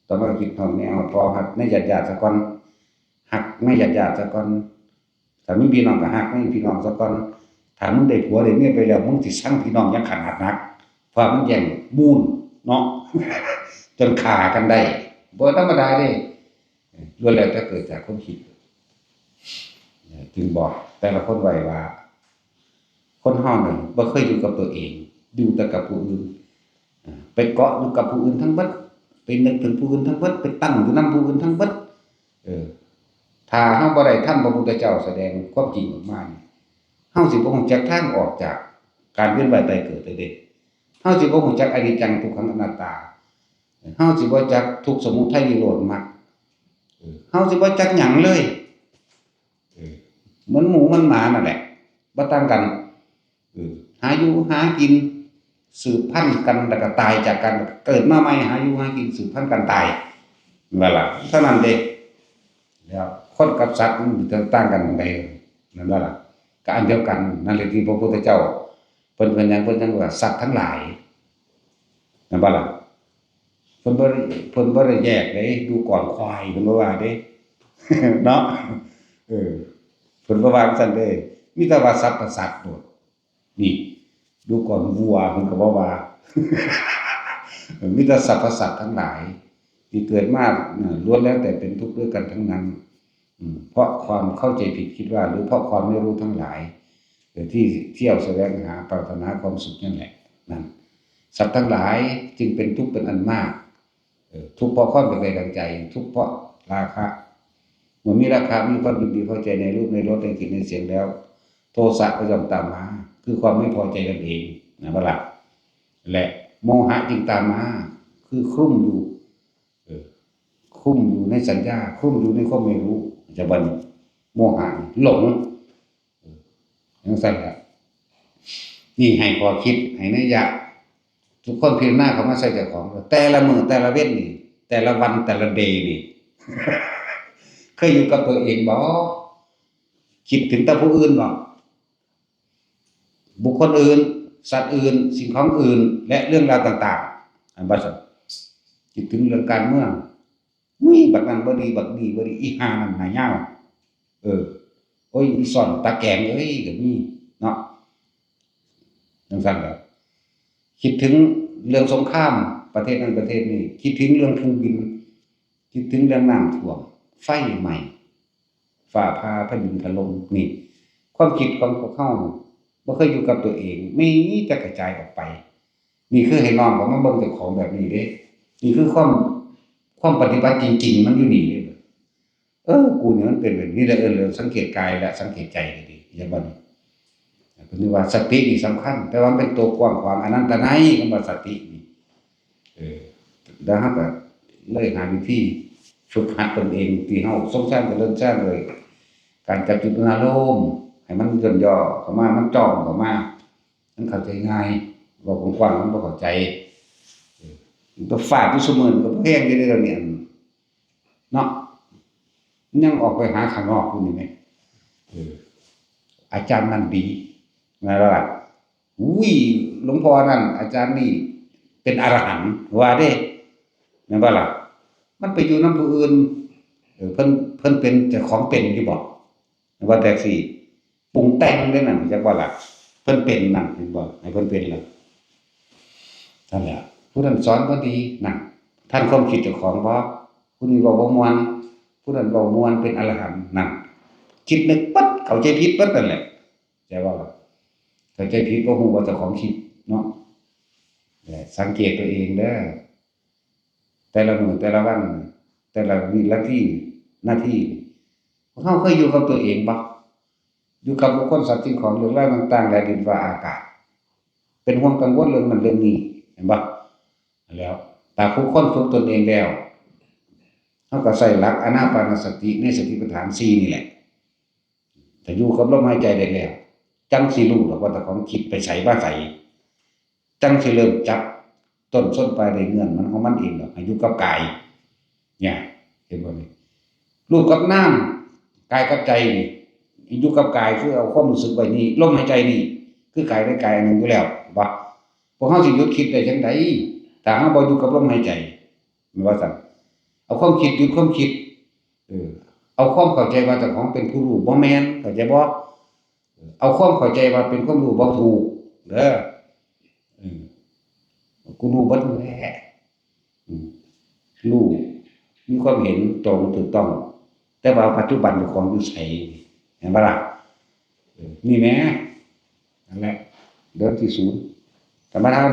ต้องมาคิดฮอดแนวพอฮักในญาติๆซะก่อน ฮักในญาติๆซะก่อน ถ้ามีพี่น้องก็ฮักในพี่น้องซะก่อน ถ้ามึงได้ผัวได้เมียไปแล้ว มึงสิซังพี่น้องอย่างขนาดนัก เพราะมันแย่งมูนเนาะ จนฆ่ากันได้ บ่ธรรมดาเด้ ล้วนแล้วแต่เกิดจากความคิด เอ่อ จึงบอกแต่ละคนไว้ว่า คนเฮาเนี่ยบ่เคยอยู่กับตัวเอง อยู่แต่กับผู้อื่น อ่า ไปเกาะอยู่กับผู้อื่นทั้งเบิด ไปนึกถึงผู้อื่นทั้งเบิด ไปตั้งอยู่นำผู้อื่นทั้งเบิด เออ ถ้าเฮาบ่ได้ธรรมพระพุทธเจ้าแสดงความจริงออกมานี่ เฮาสิบ่ฮู้จักทางออกจากการเวียนว่ายตายเกิดเลยเด้ เฮาสิบ่ฮู้จักอนิจจังทุกขังอนัตตา เฮาสิบ่จักทุกข์สมุทัยนิโรธมรรค เออ เฮาสิบ่จักหยังเลย เออ เหมือนหมูเหมือนหมานั่นแหละ บ่ต่างกัน เออ หาอยู่หากิน สืบพันธุ์กัน แล้วก็ตายจากกัน เกิดมาใหม่ หาอยู่หากิน สืบพันธุ์กัน ตาย นั่นล่ะ เท่านั้นเด้ แล้วคนกับสัตว์มันต่างกันหม่องใด นั่นล่ะ ก็อันเดียวกัน นั่นแหละที่พระพุทธเจ้า เพิ่น เพิ่นยัง เพิ่นยังว่าสัตว์ทั้งหลาย นั่นบ่ล่ะ เพิ่นบ่ได้ เพิ่นบ่ได้แยกเด้ ดูก่อนควาย เพิ่นบ่ว่าเด้ เนาะ เออ เพิ่นบ่ว่าจั่งซั้นเด้ มีแต่ว่าสรรพสัตว์โลด นี่ ดูก่อนวัว เพิ่นก็บ่ว่า มีแต่สรรพสัตว์ทั้งหลาย ที่เกิดมา เอ่อ ล้วนแล้วแต่เป็นทุกข์ด้วยกันทั้งนั้น อืม เพราะความเข้าใจผิดคิดว่า หรือเพราะความไม่รู้ทั้งหลาย เอ่อ ที่เที่ยวแสวงหาปรารถนาความสุขนั่นแหละ นั่น สัตว์ทั้งหลายจึงเป็นทุกข์เป็นอันมาก เอ่อ ทุกข์เพราะความอยากได้ดังใจ ทุกข์เพราะราคะ เมื่อมีราคะ มีความยินดีพอใจในรูป ในรส ในกลิ่น ในเสียงแล้ว โทสะก็ย่อมตามมา คือความไม่พอใจนั่นเอง นะบ่ล่ะ และโมหะจึงตามมา คือคลุ้มอยู่ เออ คลุ้มอยู่ในสัญญา คลุ้มอยู่ในความไม่รู้ จะบัดนี้ โมหะนี่หลง เออ จั่งซั้นแหละ นี่ให้ข้อคิด ให้นัยยะ ทุกคนพิจารณาเข้ามาใส่เจ้าของ แต่ละมื้อแต่ละเว็นนี่ แต่ละวันแต่ละเดย์นี่ เคยอยู่กับตัวเองบ่ คิดถึงแต่ผู้อื่นบ่ บุคคลอื่น สัตว์อื่น สิ่งของอื่น และเรื่องราวต่างๆ อันว่าซั่น คิดถึงเรื่องการเมือง อุ้ย บักนั้นบ่ดี บักนี้บ่ดี อีห่านั่นหน้ายาว เออ โอ้ย อีซ่อนตาแกงเอ้ย ก็มีเนาะ จั่งซั้นแหละ คิดถึงเรื่องสงคราม ประเทศนั้นประเทศนี้ คิดถึงเรื่องเครื่องบิน คิดถึงเรื่องน้ำท่วม ไฟไหม้ ฟ้าผ่า แผ่นดินถล่ม นี่ ความคิดของพวกเฮาบ่เคยอยู่กับตัวเอง มีแต่กระจายออกไป นี่คือให้น้องเขามาเบิ่งเจ้าของแบบนี้เด้ นี่คือความ ความปฏิบัติจริงๆ มันอยู่นี่เด้ เออ กูนี่มันเป็นแบบนี้แหละ เออ เริ่มสังเกตกายและสังเกตใจก็ดี อย่างว่านี้ เพิ่นว่าสตินี่สำคัญ แต่ว่ามันเป็นตัวกว้างขวางอนันตนัย คำว่าสตินี่ เออ แล้วเราก็เลยหาวิธีฝึกหัดตนเอง ที่เราทรงฌานเจริญฌานเลย การจับจุดอารมณ์ ให้มันย่นย่อเข้ามา มันจ้องเข้ามา มันเข้าใจง่าย เว้ากว้างๆ มันบ่เข้าใจ เออ มันก็ฟาดอยู่ซุมื้อ มันก็บ่แฮงอยู่เด้อเดี๋ยวนี้ เนาะ มันยังออกไปหาข้างนอกอยู่นี่แหม เออ อาจารย์นั่นดี นะล่ะ อุ้ย หลวงพ่อนั่น อาจารย์นี่ เป็นอรหันต์ ว่าเด้ แม่นบ่ล่ะ มันไปอยู่นำผู้อื่น เออ เพิ่น เพิ่นเป็นเจ้าของเป็นอยู่บ่ ว่าแต่สิปรุงแต่งเด้นั่น จักว่าล่ะ เพิ่นเป็นนั่น เห็นบ่ ให้เพิ่นเป็นล่ะ นั่นแหละ ผู้นั้นสอนบ่ดี นั่น ทันความคิดเจ้าของบ่ ผู้นี้เว้าบ่ม่วน ผู้นั้นเว้าม่วน เป็นอรหันต์ นั่น คิดนึกปั๊บ เข้าใจผิดปั๊บนั่นแหละ แต่ว่าเข้าใจผิด บ่ฮู้ว่าเจ้าของคิดเนาะ และสังเกตตัวเองเด้อ แต่ละมื้อ แต่ละวัน แต่ละวินาที นาที พวกเราเคยอยู่กับตัวเองบ่ อยู่กับบุคคล สัตว์ สิ่งของ เรื่องราวต่างๆ และดินฟ้าอากาศ เป็นห่วงกังวลเรื่องนั้นเรื่องนี้ เห็นบ่ แล้ว ถ้าผู้คนฝึกตนเองแล้ว เราก็ใช้หลักอานาปานสติในสติปัฏฐานสี่นี่แหละ ถ้าอยู่กับลมหายใจได้แล้ว จั่งสิรู้ดอกว่าเจ้าของคิดไปไสมาไส จั่งสิเริ่มจับต้นชนปลายได้ เงื่อนมันของมันเองดอก ให้อยู่กับกาย เนี่ย เห็นบ่นี่ รูปกับนาม กายกับใจนี่ อยู่กับกายคือเอาความรู้สึกไว้นี่ ลมหายใจนี่ คือกายในกายอันหนึ่งอยู่แล้ว บ่ พวกเราสิหยุดคิดได้จั่งใด พ ถ้าเฮาบ่อยู่กับลมหายใจ แม่นบ่ซั่น เอาความคิดหยุดความคิด เออ เอาความเข้าใจว่าเจ้าของเป็นผู้รู้ บ่แม่น เข้าใจบ่ เออ เอาความเข้าใจว่าเป็นความรู้บ่ถูกเด้อ เออ กูรู้เบิดแหละ อืม รู้ มีความเห็นตรงถูกต้อง แต่ว่าปัจจุบันเจ้าของอยู่ไส เห็นบ่ล่ะ เออ นี่แหม นั่นแหละ เริ่มที่ศูนย์ ธรรมทาน